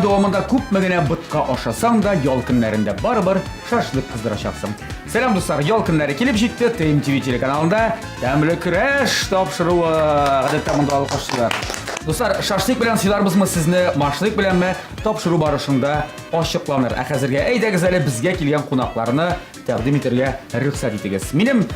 дәвамында күпме генә ботка ашасаң да, ял көннәрендә барыбер шашлык кыздырачаксың. Сәлам, дуслар, ял көннәре килеп җитте. ТМТВ телеканалында Тәмле көрәш тапшыруы. Гадәттә монда алкышлар. Дуслар, шашлык белән сыйларбызмы сезне, машлык беләнме? Тапшыру барышында ачыкланыр. Ә хәзергә әйдәгез әле безгә килгән кунакларны тәкъдим итәргә рөхсәт итегез. Минем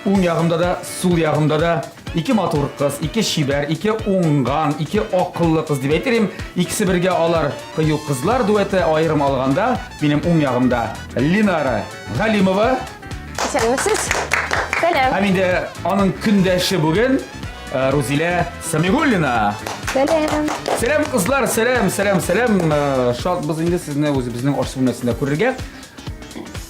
уң ягымда да, сул ягымда да ике матур кыз, ике чибәр, ике уңган, ике акыллы кыз дип әйтер идем. Икесе бергә алар кыю кызлар дуэты, аерым алганда, минем уң ягымда Линара Галимова. Исәнмесез. Сәлам. Һәм инде аның көндәше бүген э, Рузилә Самигуллина. Сәлам. Сәлам, кызлар, сәлам, сәлам, сәлам. Э, Шатбыз инде сезне үзебезнең аш бүлмәсендә күрергә.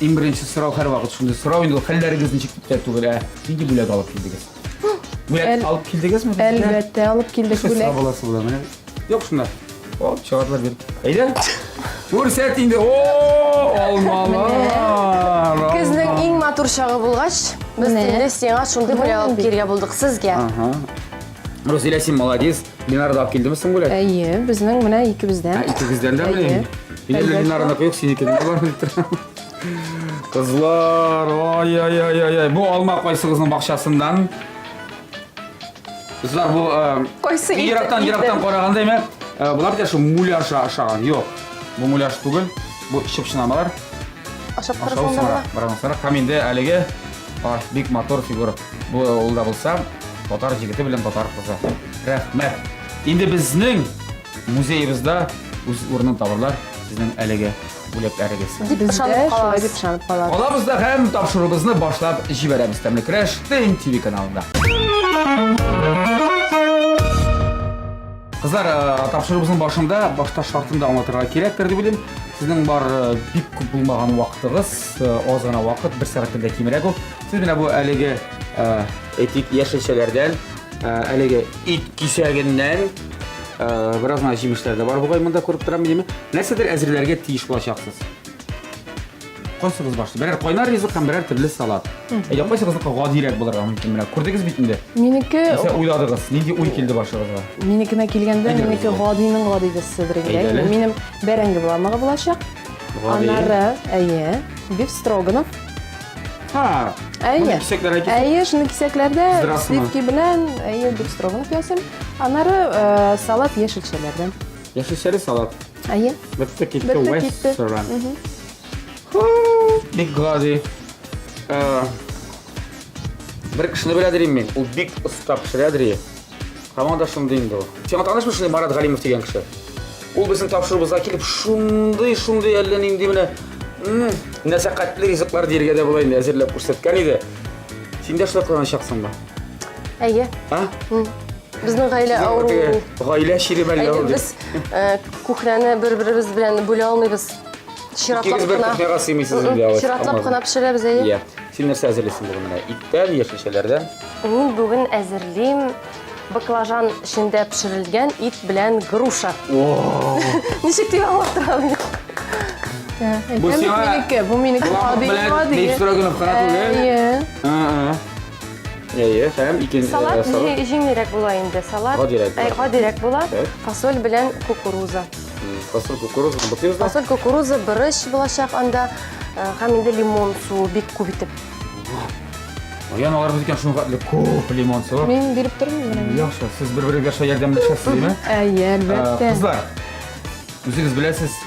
Иң беренче сорау һәрвакыт шундый сорау инде ул хәлләрегез ничек дип тә түгел, ә нинди бүләк алып килдегез? Бүләк алып килдегезме безгә? Әлбәттә, алып килдек Шул бүләк. сорау була менә. Юк шунда. О, чыгардылар бер. Әйдә. Күрсәт инде. О, алмалар. Көзнең иң матур чагы булгач, без инде сиңа шундый бүләк алып килергә булдык сезгә. Ага. Рузилә, син молодец. Ленара да алып килдеме соң бүләк? Әйе, безнең менә икебездән. Ә, икегездән дә менә? Минем Ленараныкы юк, синеке генә бар дип торам. Кызлар, ай-ай-ай-ай. Бу алма кайсыгызның бакчасыннан? Кызлар, бу э, Кайсы ерактан ерактан караганда әмма э, болар да шул муляж ашаган. Юк. Бу муляж түгел. Бу чып-чын алмалар. Ашап карасаң да була. Барам соңрак. Һәм инде әлеге бик матур фигура. Бу ул да булса татар егете белән татар кызы. Рәхмәт. Инде безнең музеебызда үз урынын табырлар сезнең әлеге бүләкләрегез. Дип Бездә ышанып шулай калабыз. дип ышанып калабыз. Калабыз да һәм тапшыруыбызны башлап җибәрәбез Тәмле көрәш ТНТВ каналында. Кызлар, э, тапшыруыбызның башында башта шартын да аңлатырга кирәктер дип уйлыйм. Сезнең бар э, бик күп булмаган вакытыгыз, э, аз гына вакыт, бер сәгатьтән дә кимрәк ул. Сез менә бу әлеге, әйтик, яшелчәләрдән, әлеге ит кисәгеннән бераз гына җимешләр дә бар бугай монда күреп торам мин. Нәрсәдер әзерләргә тиеш булачаксыз. Кайсыгыз башлый? Берәр кайнар ризык һәм берәр төрле салат. Әйдә, кайсыгызныкы гадирәк булырга мөмкин? Менә күрдегез бит инде. Минеке Нәрсә уйладыгыз? Нинди уй килде башыгызга? Минекенә килгәндә, Әйдә, минеке Рузилә. гадинең гадигеседер инде. Әйдә әле. Минем бәрәңге боламыгы булачак. Гади. Аннары, әйе, биф строганов. Ха. Әйе. Моны кисәкләргә кисеп. Әйе, шуны кисәкләрдә Кыздырасыңмы? сливки белән, әйе, биф строганов ясыйм. Аннары э, салат яшелчәләрдән. Яшелчәле салат. Әйе. Бетте китте, Бетте китте. вәссәлам. Бик гади. Э, Бер кешене беләдер мин. Ул бик оста пешерәдер. Һаман да шундый инде ул. Сиңа танышмы шундый Марат Галимов дигән кеше? Ул безнең тапшыруыбызга килеп шундый, шундый әллә нинди менә нәзакәтле ризыклар диергә дә була инде әзерләп күрсәткән иде. Син дә шулай кыланачаксыңмы? Әйе. А? Безнең гаилә авыру. Гаилә чире мәллә ул. Без э, кухняны бер-беребез белән бүлә алмыйбыз. Чиратлап Икегез бер кына. кухняга сыймыйсыз инде алай. Чиратлап кына пешерәбез, әйе. Иә. Син нәрсә әзерлисең бүген менә? Иттән, яшелчәләрдән? Мин бүген әзерлим баклажан эчендә пешерелгән ит белән груша. Ничек дип аңлаттырам мин? Бу сиңа минеке, бу минеке гади, гади. Биф строганов кына түгел. Әйе. Әйе, һәм икенче салат җиңелрәк була инде. Салат гадирәк була. Гадирәк була. Фасоль белән кукуруза. Фасоль, кукуруза бутыйбыз да. Фасоль, кукуруза, борыч булачак анда һәм инде лимон суы бик күп итеп. Аян алар безгә шуның хәтле күп лимон суы. Мин биреп тормыйм менә. Яхшы, сез бер-берегезгә шулай ярдәмләшәсез, димме? Әйе, әлбәттә. Кызлар, үзегез беләсез,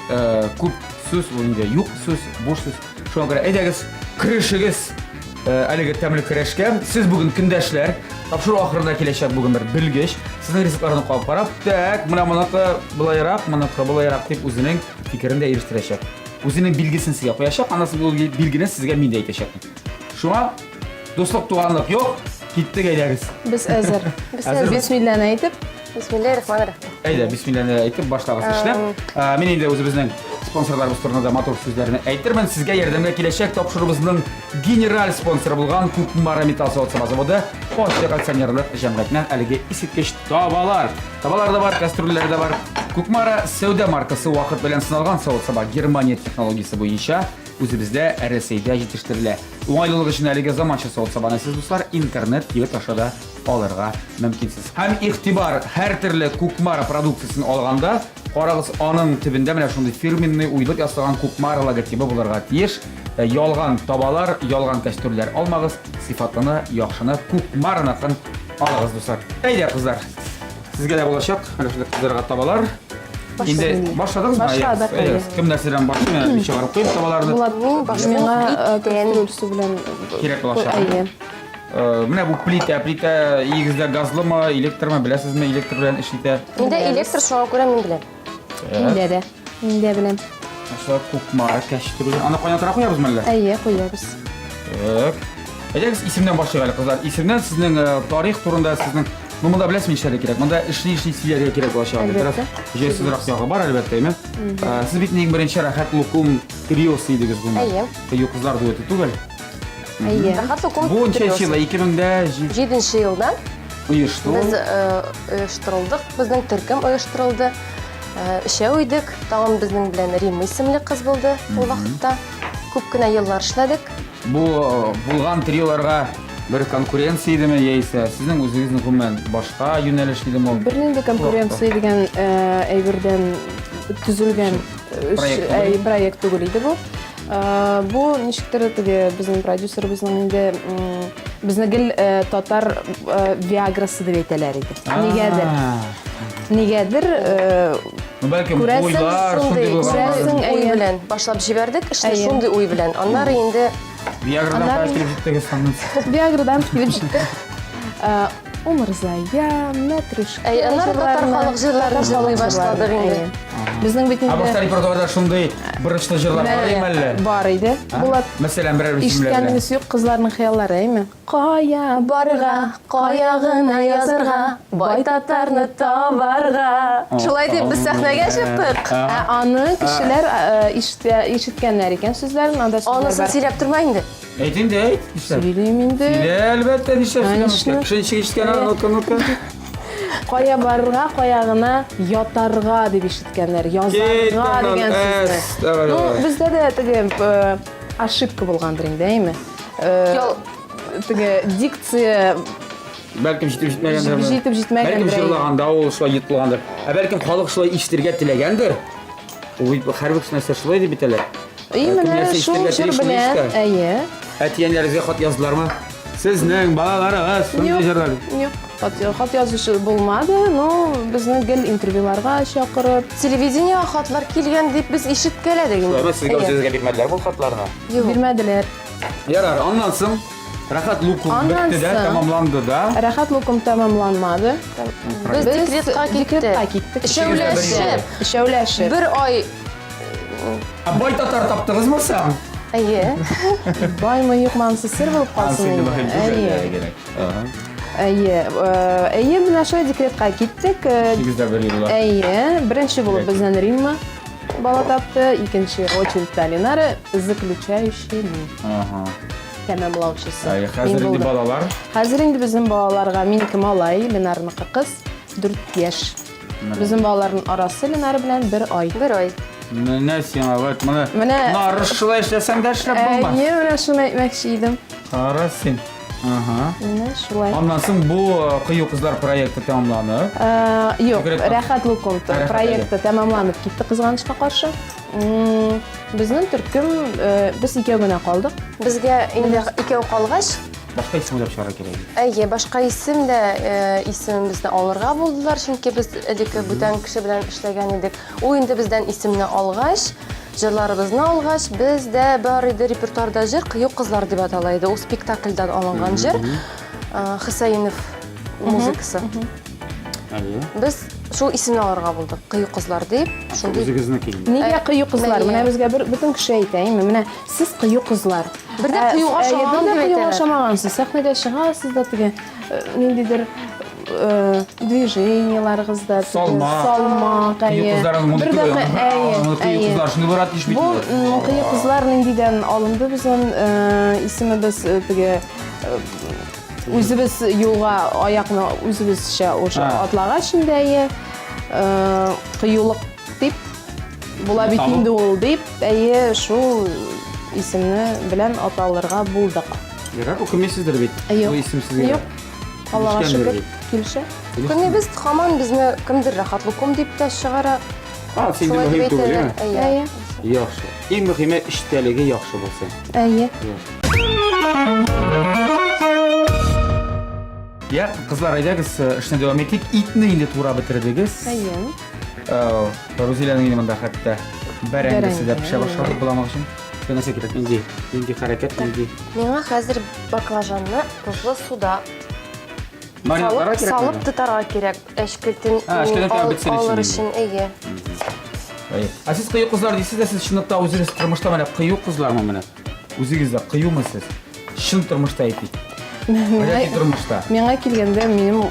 күп сүз ул инде юк сүз, буш сүз. Шуңа күрә әйдәгез, керешегез әлеге тәмле көрәшкә. Сез бүген көндәшләр. Тапшыру ахырында киләчәк бүген бер белгеч. Сезнең ризыкларны карап карап, так, менә моныкы былайрак, моныкы былайрак дип үзенең фикерен дә ирештерәчәк. Үзенең билгесен сезгә куячак, аннан соң ул билгене сезгә мин дә әйтәчәкмен. Шуңа дуслык, туганлык юк, киттек әйдәгез. Без әзер. Без әзер. Бисмилләне әйтеп. Бисмилләһир-рахманир-рахим. Әйдә, бисмилләне әйтеп башлагыз эшне. Мин инде үзебезнең спонсорларыбыз турында да матур сүзләрне әйтермен. Сезгә ярдәмгә киләчәк тапшыруыбызның генераль спонсоры булган Кукмара металл савыт-саба заводы ачык акционерлык җәмгыятеннән әлеге искиткеч табалар. Табалар да бар, кастрюльләр дә бар. Кукмара сәүдә маркасы вакыт белән сыналган савыт-саба Германия технологиясе буенча үзебездә Рәсәйдә җитештерелә. Уңайлылык өчен әлеге заманча савыт-сабаны сез, дуслар, интернет кибет аша да алырга мөмкинсез. Һәм игътибар, һәр төрле Кукмара продукциясен алганда, карагыз, аның төбендә менә шундый фирменный уйлып ясалган Кукмара логотибы булырга тиеш. Э, ялган табалар, ялган кәчтүрләр алмагыз, сыйфатлыны, яхшыны Кукмараныкын алыгыз, дуслар. Әйдә, кызлар. Сезгә дә булачак, менә шундый кызларга табалар. Инде башладыгызмы? Башладык, Әйе. Кем нәрсәдән башлый, менә чыгарып куйып табаларны. Булат, Мин башлыйм. миңа Иттән. кастрюль су белән Кирәк булачак. Әйе. Менә бу плитә, плитә өегездә газлымы, электрмы, беләсезме, электр белән эш итә. Миндә электр, шуңа күрә мин беләм. Миндә дә. Миндә беләм. Шулай Кукмара кәчтүре. Аны кайнатырга куябызмы әллә? Әйе, куябыз. Так. Әйдәгез исемнән башлыйк әле, кызлар. Исемнән сезнең тарих турында сезнең Ну, монда беләсезме нишләргә кирәк? Монда эшли-эшли сөйләргә кирәк булачак. Бераз җайсызрак ягы бар, әлбәттә, әйме? Сез бит иң беренче Рәхәт Лукум триосы идегез бу. Әйе. Кыю кызлар дуэты түгел. Әйе. Рәхәт Лукум Бу ничәнче елда? 2007 Җиденче елда оешты. Без оештырылдык, безнең төркем оештырылды. Өчәү идек. Тагын безнең белән Римма исемле кыз булды ул вакытта. Күп кенә еллар эшләдек. Бу булган триоларга бер конкуренция идеме яисә сезнең үзегезнең гомумән башка юнәлеш идеме ул? Бернинди конкуренция дигән әйбердән төзелгән проект түгел иде бу. Бу ничектер теге безнең продюсерыбызның инде безне гел татар Виаграсы дип әйтәләр иде. Нигәдер. Нигәдер Ну, бәлкем, уйлар шундый булган. Күрәсең, уй белән башлап җибәрдек эшне шундый уй белән. Аннары инде Виаградан кая килеп җиттегез соң? Виаградан килеп җиттек. Умырзая, Мәтрүшкә. Әй, аннары татар халык җырларын җырлый башладык инде. Безнең бит инде. Ә башта репертуарда шундый борычлы җырлар бар идеме әллә? Бар иде. Булат. Мәсәлән, берәр исемләр. Ишеткәнегез юк, кызларның хыяллары, әйме? Кая барырга, кая гына язырга, бай татарны табарга. Шулай дип без сәхнәгә чыктык. Ә аны кешеләр ишеткәннәр икән сүзләрен, анда сүзләр бар. Анысын сөйләп торма инде. Әйт инде, әйт. Нишләп? Сөйлим инде. Сөйлә, әлбәттә, нишләп сөйләмәскә? Кеше ничек ишеткән аны, ну-ка, ну-ка. Кая барырга, кая гына ятарга дип ишеткәннәр. Язарга дигән сүзне. Ну, бездә дә теге ошибка булгандыр инде, әйме? Теге дикция Бәлкем җитеп җитмәгәндер. Җитеп җитмәгәндер. Бәлкем җырлаганда ул шулай йотылгандыр. Ә бәлкем халык шулай ишетергә теләгәндер. Ул бит һәрбер нәрсә шулай дип бит әле. И менә шул җыр белән, әйе. Әти-әниләрегезгә хат яздылармы? Сезнең балаларыгыз шундый җырлар. Юк, хат язучы булмады, но безне гел интервьюларга чакырып. Телевидениега хатлар килгән дип без ишеткәләдек инде. Шулаймы, сезгә үзегезгә бирмәделәр бу хатларны? Юк. Бирмәделәр. Ярар, аннан соң Рәхәт лукум бетте дә, тәмамланды да. Рәхәт лукум тәмамланмады. Без декретка киттек. Декретка киттек. Өчәүләшеп. Өчәүләшеп. Бер ай. Ә бай татар таптыгызмы соң? Әйе. Баймы юкмы анысы сер булып калсын инде. Әйе. Әйе. Әйе, менә шулай декретка киттек. Сигездә бер елла. Әйе, беренче булып бездән Римма бала тапты, икенче очередьта Ленара, заключающий мин. Ага. Тәмамлаучысы. Әйе, хәзер инде балалар. Хәзер инде безнең балаларга минеке малай, Ленарныкы кыз, 4 яшь. Безнең балаларның арасы Ленара белән бер ай. Бер ай. Менә сиңа, вот моны. Менә Нарыш шулай эшләсәң дә эшләп булмас. Әйе, менә шуны әйтмәкче идем. Кара син. Ага. Менә шулай. Аннан соң бу Кыю кызлар проекты тәмамланып. Юк, Рәхәт Лукум проекты тәмамланып китте кызганычка каршы. Безнең төркем, без икәү генә калдык. Безгә инде икәү калгач, Башка исем уйлап чыгарга кирәк иде. Әйе, башка исем дә исемебезне алырга булдылар, чөнки без элекке бүтән кеше белән эшләгән идек. Ул инде бездән исемне алгач, җырларыбызны алгач, бездә бар иде репертуарда җыр Кыю кызлар дип атала иде. Ул спектакльдән алынган җыр. Хөсәенов музыкасы. Әйе. Без шул исемне алырга булдык, Кыю кызлар дип. Шундый Үзегезнеке инде. Нигә кыю кызлар? Менә безгә бер бөтен кеше әйтә, әйме? Менә сез кыю кызлар. Бер дә кыюга ошамаган дип әйтәләр. Кыюга ошамагансыз. Сәхнәгә чыгасыз да теге ниндидер движениеларыгыз да салмак, салмак, кыю кызлар мондый түгел. Кыю кызлар шундый булырга тиеш бит. Бу кыю кызлар ниндидән алынды безнең исемебез теге үзебез юлга аякны үзебезчә уже атлагач инде әйе кыюлык дип була бит инде ул дип әйе шул исемне белән аталырга булдык. Ярар, үкенмисездер бит. Юк. Бу исем сезгә. Юк. Аллага шөкер. Килешә. Күрмибез, һаман безне кемдер рәхәтлукум дип тә чыгара. А, син Шулай мөһим дип түгел, әйтәләр. әйе? Әйе. Әйе. Яхшы. Иң мөһиме эчтәлеге яхшы булсын. Әйе. Я, кызлар, әйдәгез, э, эшне дәвам итик. Итне инде турап бетердегез. Әйе. Э, Рузиләнең инде монда хәтта бәрәңгесе дә Бәрәңге, пешә башлады боламык өчен. Сезгә нәрсә кирәк? Нинди, нинди хәрәкәт, нинди? Миңа хәзер баклажанны тозлы суда Маринадларга салып, кирәкме салып әле? тотарга кирәк. Әчкелтен А, әчкелтен ал- бетсен өчен алыр инде. өчен, әйе. Әйе. Ә сез кыю кызлар дисез дә, сез чынлыкта үзегез тормышта менә кыю кызлармы менә? Үзегез дә кыюмы сез? Чын тормышта әйтик. Гадәти тормышта. Миңа килгәндә минем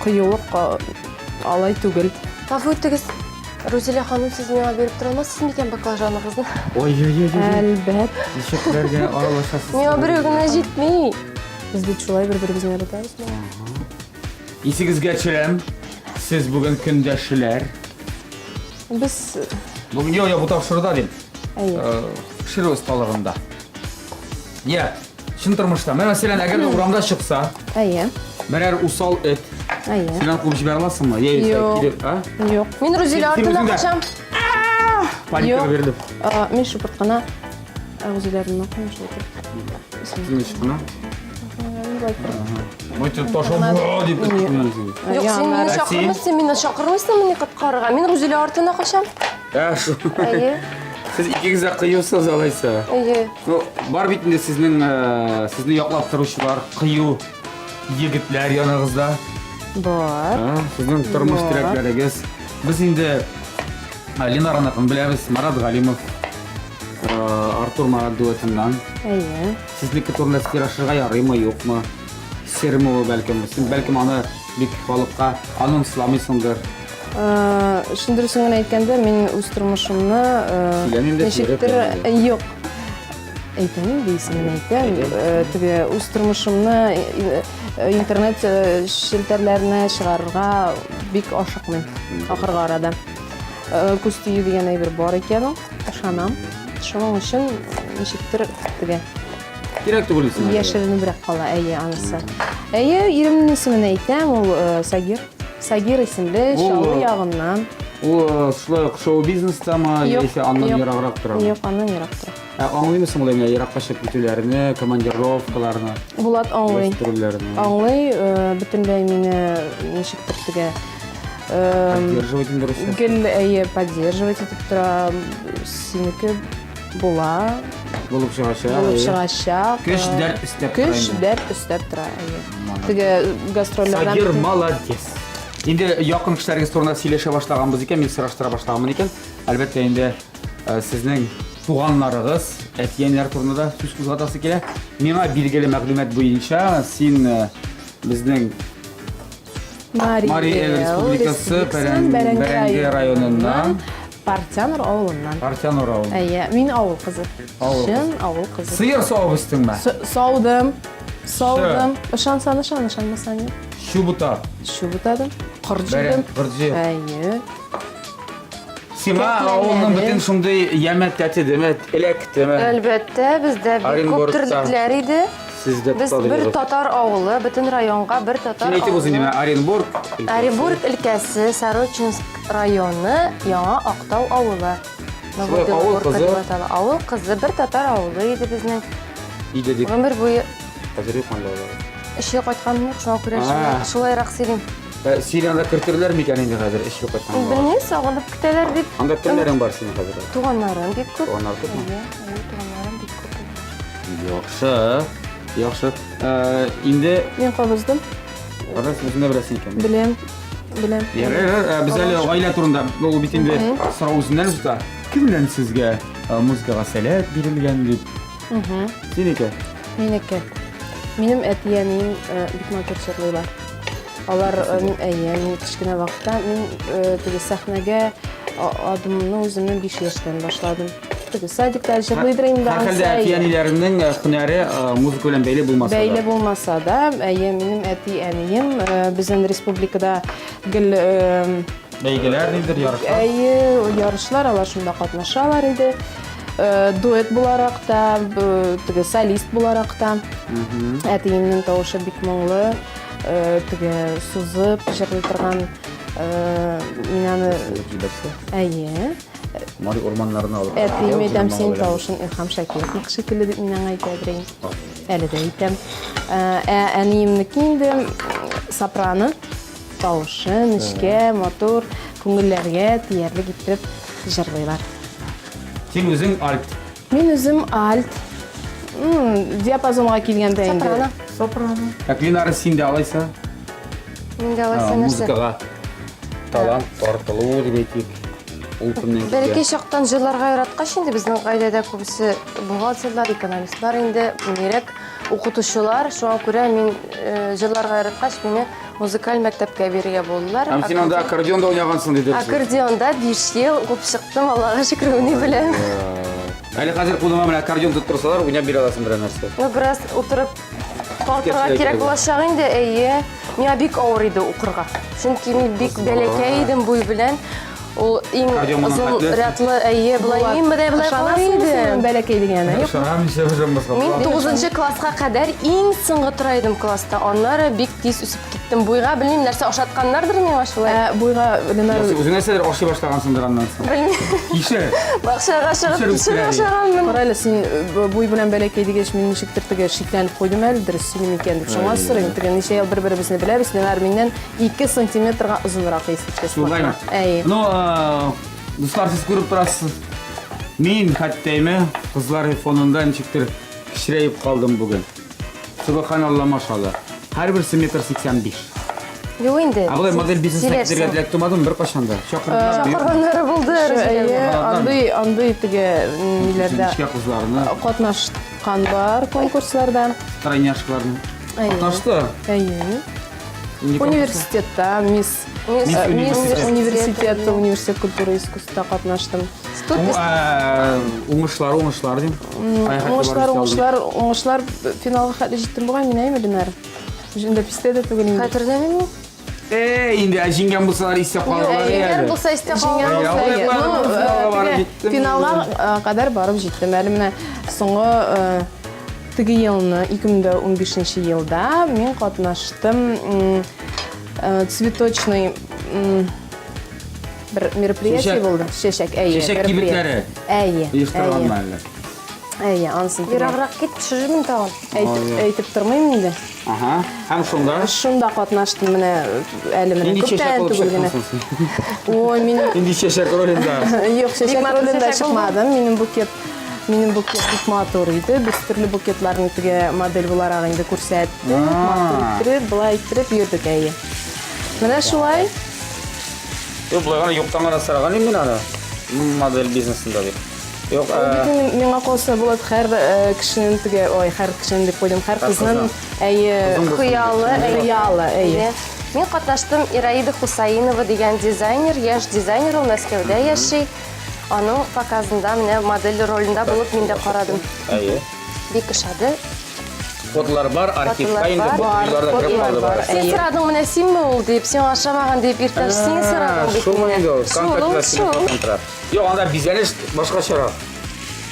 кыюлык алай түгел. Гафу итегез, Рузилә ханым, сез миңа биреп тора алмассыз микән баклажаныгызны? Ой-ой-ой. Әлбәт. Ничекләр генә аралашасыз. Миңа берәү генә җитми. Без бит шулай бер-беребезне яратабыз. Исегезгә төшерәм, сез бүген көндәшләр. Без Бүген юк, юк, бу тапшыруда дим. Әйе. Пешерү осталыгында. Я, чын тормышта. Менә мәсәлән, әгәр дә урамда чыкса, Әйе. берәр усал эт, Әйе. син аны куып җибәрә аласыңмы? Яисә Юк. килеп, а? Юк. Мин Рузилә Син- син артына үзең дә- качам. Паникага Юк. бирелеп. Мин шупырт кына Рузиләрне куям шулай итеп. Син ничек кына? Бу ташлап, «Уа!» дип Юк. Юк, син мине Ә син? чакырмыйсың, мине чакырмыйсың мине коткарырга. Мин Рузилә артына качам. Ә, шул. Әйе. Сез икегез дә кыюсыз алайса. Әйе. Ну, бар бит инде сезнең э, сезне яклап торучылар, кыю егетләр яныгызда. Бар. А, Сезнең тормыш Бар. терәкләрегез. Без инде э, Ленараныкын беләбез, Марат Галимов, э, Артур Марат дуэтыннан. Әйе. Сезнеке турында сорашырга ярыймы, юкмы? Серме ул бәлкем? Син бәлкем аны бик халыкка анонсламыйсыңдыр. Чын дөресен генә әйткәндә, мин үз тормышымны Сөйләмим дә, ничектер сөйләп юк. Әйтәм инде исемен әйтәм. Теге үз тормышымны интернет челтәрләренә чыгарырга бик ашыкмыйм ахыргы арада. Күз тию дигән әйбер бар икән ул, ышанам. Шуның өчен ничектер теге Кирәк түгел исеме. Яшеренебрәк кала, әйе, анысы. Әйе, иремнең исемен әйтәм, ул Сагир. Сагир исемле, Ул, Чаллы ягыннан. Ул шулай ук шоу-бизнестамы, Юк, яисә аннан юк. ераграк торамы? Юк, аннан ерак тора. Ә аңлыймы соң ул менә еракка чыгып китүләрне, командировкаларны, Булат аңлый. гастрольләрне? Аңлый, бөтенләй мине ничектер теге Поддерживать инде русча. гел әйе поддерживать итеп тора. Синеке була, Булып чыгачак. булып әйе. чыгачак. Көч, дәрт өстәп тора Көч, инде. дәрт өстәп тора, әйе. Теге гастрольләрдән Сагир бөтен- молодец. Инде якын кешеләрегез турында сөйләшә башлаганбыз икән, мин сораштыра башлаганмын икән. Әлбәттә инде э, сезнең туганнарыгыз, әти-әниләр турында да сүз кузгатасы килә. Миңа билгеле мәгълүмат буенча, син э, безнең Марий Марий Эл Республикасы Бәрәңге районыннан Партянур авылыннан. Партянур авылы. Әйе, мин авыл кызы. Авыл Чын авыл кызы. Сыер савып үстеңме? Саудым. Саудым. Ышансан ышан, ышанмасан юк. Чү бутап. Чү бутадым. Корт Бәрәң, җыйдым. корт җыеп. Әйе. Сиңа авылның бөтен шундый яме тәтедеме, эләктеме? Әлбәттә, бездә бик күп Оренбургта. терлекләр иде. Сездә Без тотады бер йөреп. татар авылы, бөтен районга бер татар Син әйтеп уз инде авылы. менә Оренбург. Оренбург өлкәсе, Сорочинск районы, Яңа Актау авылы. Шулай ук авыл Новобелогорка кызы. дип атала. Авыл кызы, бер татар авылы иде безнең. Иде дип. Гомер буе Хәзер юк анда алар. эш юк кайтканым юк, шуңа күрә А. шулай- шулайрак сөйлим. Ә, Сине анда кертерләр микән инде хәзер эш юк кайткан булгач? Белмим, сагынып көтәләр дип. Анда кемнәрең бар синең хәзер? Туганнарым бик күп. Туганнар күпме? Әйе, әйе, туганнарым бик күп. Яхшы. Яхшы. Ә, инде Мин кабыздым. Рас үзең дә беләсең икән. Беләм. Беләм. Ярар, ярар, без әле гаилә турында, ул бит инде сорау үзеннән үзе тора. Кемнән сезгә музыкага сәләт бирелгән дип? Синеке. Минеке. Минем әти-әнием бик матур җырлыйлар. Алар, әйе, мин кечкенә вакытта мин теге сәхнәгә адымны үземнең 5 яшьтән башладым. Теге садикта җырлыйдыр инде Һәрхәлдә анысы, әйе. әти-әниләреңнең һөнәре музыка белән бәйле булмаса да. Бәйле булмаса да, әйе, минем әти-әнием безнең республикада гел Бәйгеләр нидер, ярышлар. Әйе, ярышлар, алар шунда катнашалар иде. Дуэт буларак та, теге солист буларак та. Әтиемнең тавышы бик моңлы. теге сузып җырлый торган мин аны Әйе. Мари урманнарына алып. Әтием әйтәм, синең тавышың Илһам Шакировныкы шикелле дип мин аңа әйтә идем. Әле дә әйтәм. Ә әниемнеке инде сопрано тавышы нечкә, матур, күңелләргә тиярлек итеп җырлыйлар. Син үзең альт. Мин үзем альт. Диапазонга килгәндә инде. Сопрано. Сопрано. Так, Ленара, син дә алайса? Мин дә алайса нәрсә? Музыкага талант тартылу дип әйтик. Ул кемнән килә? Бәләкәй чактан җырларга яраткач инде безнең гаиләдә күбесе бухгалтерлар, экономистлар инде, нирәк укытучылар. Шуңа күрә мин э, җырларга яраткач, мине музыкаль мәктәпкә бирергә булдылар. Һәм син анда аккордеонда уйнагансың диде. Аккордеонда 5 ел укып чыктым, Аллага шөкер, уйный беләм. Әле хәзер кулыңа менә аккордеон тоттырсалар, уйнап бирә аласың берәр нәрсә. Ну, бераз утырып тартырга кирәк булачак инде, әйе. Миңа бик авыр иде укырга. Чөнки мин бик бәләкәй идем буй белән. Ул иң озын рядлы, әйе, болай мин менә болай карый идем. Бәләкәй дигәне. Юк. Ышанам, ничә ышанмаска. Мин 9 класска кадәр иң соңгы тора идем класста. Аннары бик тиз үсеп киттем. Буйга белмим, нәрсә ашатканнардыр миңа шулай. Ә, буйга Ленар Үзең нәрсәдер ашый башлагансыңдыр аннан соң. Белмим. Кишер. Бакчага чыгып кишер ашаганмын. Кара әле, син буй белән бәләкәй дигәч, мин ничектер теге шикләнеп куйдым әле, дөрес сөйлим икән дип. Шуңа сорыйм, теге ничә ел бер-беребезне беләбез, Ленар миннән 2 сантиметрга озынрак, если честно. Шулаймы? Әйе. Ну, дуслар, сез күреп торасыз. Мин хәтта кызлар фонында ничектер кечерәеп калдым бүген. Субханалла, машалла. Һәрберсе метр 85. Юк инде. Ә болай модель бизнесына китәргә теләк тумадымы беркайчан да? Чакырдылар. Чакырганнары булды. Әйе, андый, андый теге ниләрдә Нечкә кызларны. Катнашкан бар конкурсларда. Тройняшкаларны. Катнашты. Әйе. Университетта мисс Мисс университет, университет культуры искусства катнаштым. Уңышлар, уңышлар дим. Уңышлар, уңышлар, уңышлар финалга хәтле җиттем бугай мин, әйме, Ленар? Инде пистә дә түгел инде. Хәтерләмим мин. Э, инде ә җиңгән булсалар истә калырлар Җиңгән булса истә калырлар. Ну, финалга кадәр барып җиттем. Әле менә соңгы теге елны, 2015 елда мин катнаштым цветочный бер мероприятие булды. Чәчәк, әйе. Чәчәк кибетләре. Әйе. Оештырганмы әллә? Әйе, анысын. Ераграк кит, төшерермен тагын. Әйтеп, әйтеп тормыйм инде. Ага. Һәм шунда? Шунда катнаштым менә әле менә күптән түгел генә. Ой, минем Нинди чәчәк ролендә? Юк, чәчәк ролендә чыкмадым. Минем букет Минем букет бик матур иде. Без төрле букетларны теге модель буларак инде күрсәттек. Матур иттереп, болай иттереп йөрдек, әйе. Менә шулай. Юк, болай гына юктан гына сораган идем мин аны. Модель бизнесында дип. Юк, Ул бит инде миңа калса Булат һәр кешенең теге, ой, һәр кешенең дип куйдым, һәр кызның әйе хыялы, хыялы, әйе. Мин катнаштым Ираида Хусаинова дигән дизайнер, яшь дизайнер ул Мәскәүдә яши. Аның показында менә модель ролендә булып мин дә карадым. Әйе. Бик ошады. Фотолар бар, архивта инде фотолар кереп калды бар. Син сорадың менә синме ул дип, сиңа ошамаган дип иртән син сорадың бит. Шулмы инде ул? Шул. Юк, анда бизәлеш башкачарак.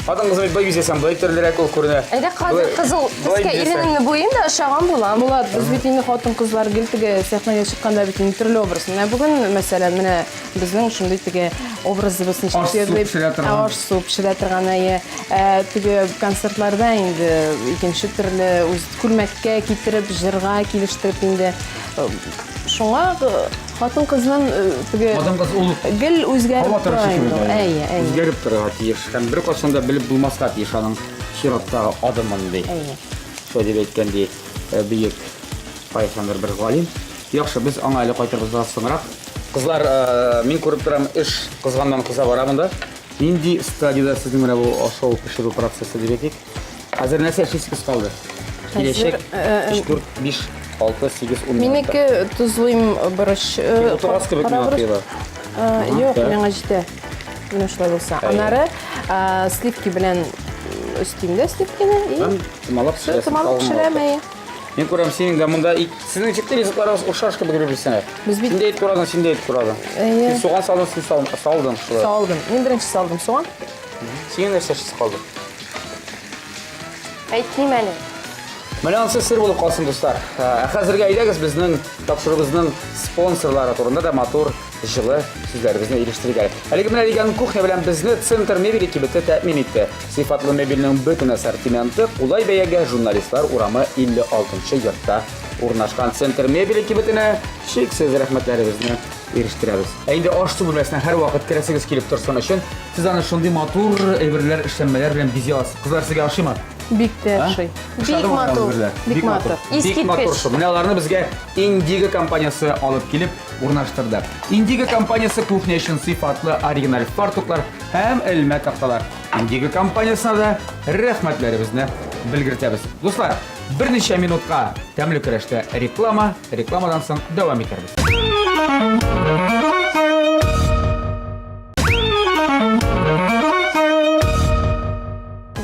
Хатын кызны бит болай бизәсәң, болай төрлерәк ул күренә. Әйдә хәзер кызыл төскә иренемне буйыйм да ошаган булам. Булат, без бит инде хатын-кызлар гел теге сәхнәгә чыкканда бит инде төрле образ. Менә бүген, мәсәлән, менә безнең шундый теге образыбыз ничек Аш-су пешерә торган. Аш-су пешерә торган, әйе. Ә теге концертларда инде икенче төрле үз күлмәккә китереп, җырга килештереп инде. Шуңа хатын-кызның теге Хатын-кыз ул гел үзгәреп һава тора торышы инде. кебек. Әйе, әйе. Үзгәреп торырга тиеш һәм беркайчан да белеп булмаска тиеш аның чираттагы адымын ди. Әйе. Шулай дип әйткән ди бөек кайчандыр бер галим. Яхшы, без аңа әле кайтырбыз бераз соңрак. Кызлар, мин күреп торам, эш кызганнан кыза бара монда. Нинди стадиядә сезнең менә бу ашау пешерү процессы дип әйтик? Хәзер нәрсә эшлисегез калды? Киләчәк 3, 4, 5, 6, 8, 10 Минеке тозлыйм борыч. Утыргас кебек миңа тоела. Юк, миңа җитә. Менә шулай булса. Аннары сливки белән өстим дә сливкины. Һәм томалап пешерәсең. Томалап пешерәм, әйе. Мин күрәм, синең дә монда сезнең ничек тә ризыкларыгыз охшаш кебек бер-берсенә. Без бит Син дә ит турадың, син дә ит турадың. Әйе. Син суган салдың, син салдың шулай. Салдым. Мин беренче салдым суган. Синең нәрсә эшсез калды? Әйтмим әле. Менә ансы сер булып калсын, дуслар. Ә хәзергә әйдәгез безнең тапшыруыбызның спонсорлары турында да матур, җылы сүзләребезне ирештерик әле. Әлеге менә дигән кухня белән безне Центр мебели кибете тәэмин итте. Сыйфатлы мебельнең бөтен ассортименты кулай бәягә Журналистлар урамы 56 йортта урнашкан Центр мебели кибетенә чиксез рәхмәтләребезне ирештерәбез. Ә инде аш-су бүлмәсенә һәрвакыт керәсегез килеп торсын өчен, сез аны шундый матур әйберләр, эшләнмәләр белән бизи аласыз. Кызлар, сезгә ошыймы? Бик тә ошый. Бик матур. Бик матур. Бик матур шул. Менә аларны безгә Индиго компаниясе алып килеп урнаштырды. Индиго компаниясе кухня өчен сыйфатлы оригиналь фартуклар һәм элмә такталар. Индиго компаниясенә дә рәхмәтләребезне белгертәбез. Дуслар, берничә минутка тәмле көрәштә реклама, рекламадан соң дәвам итәрбез.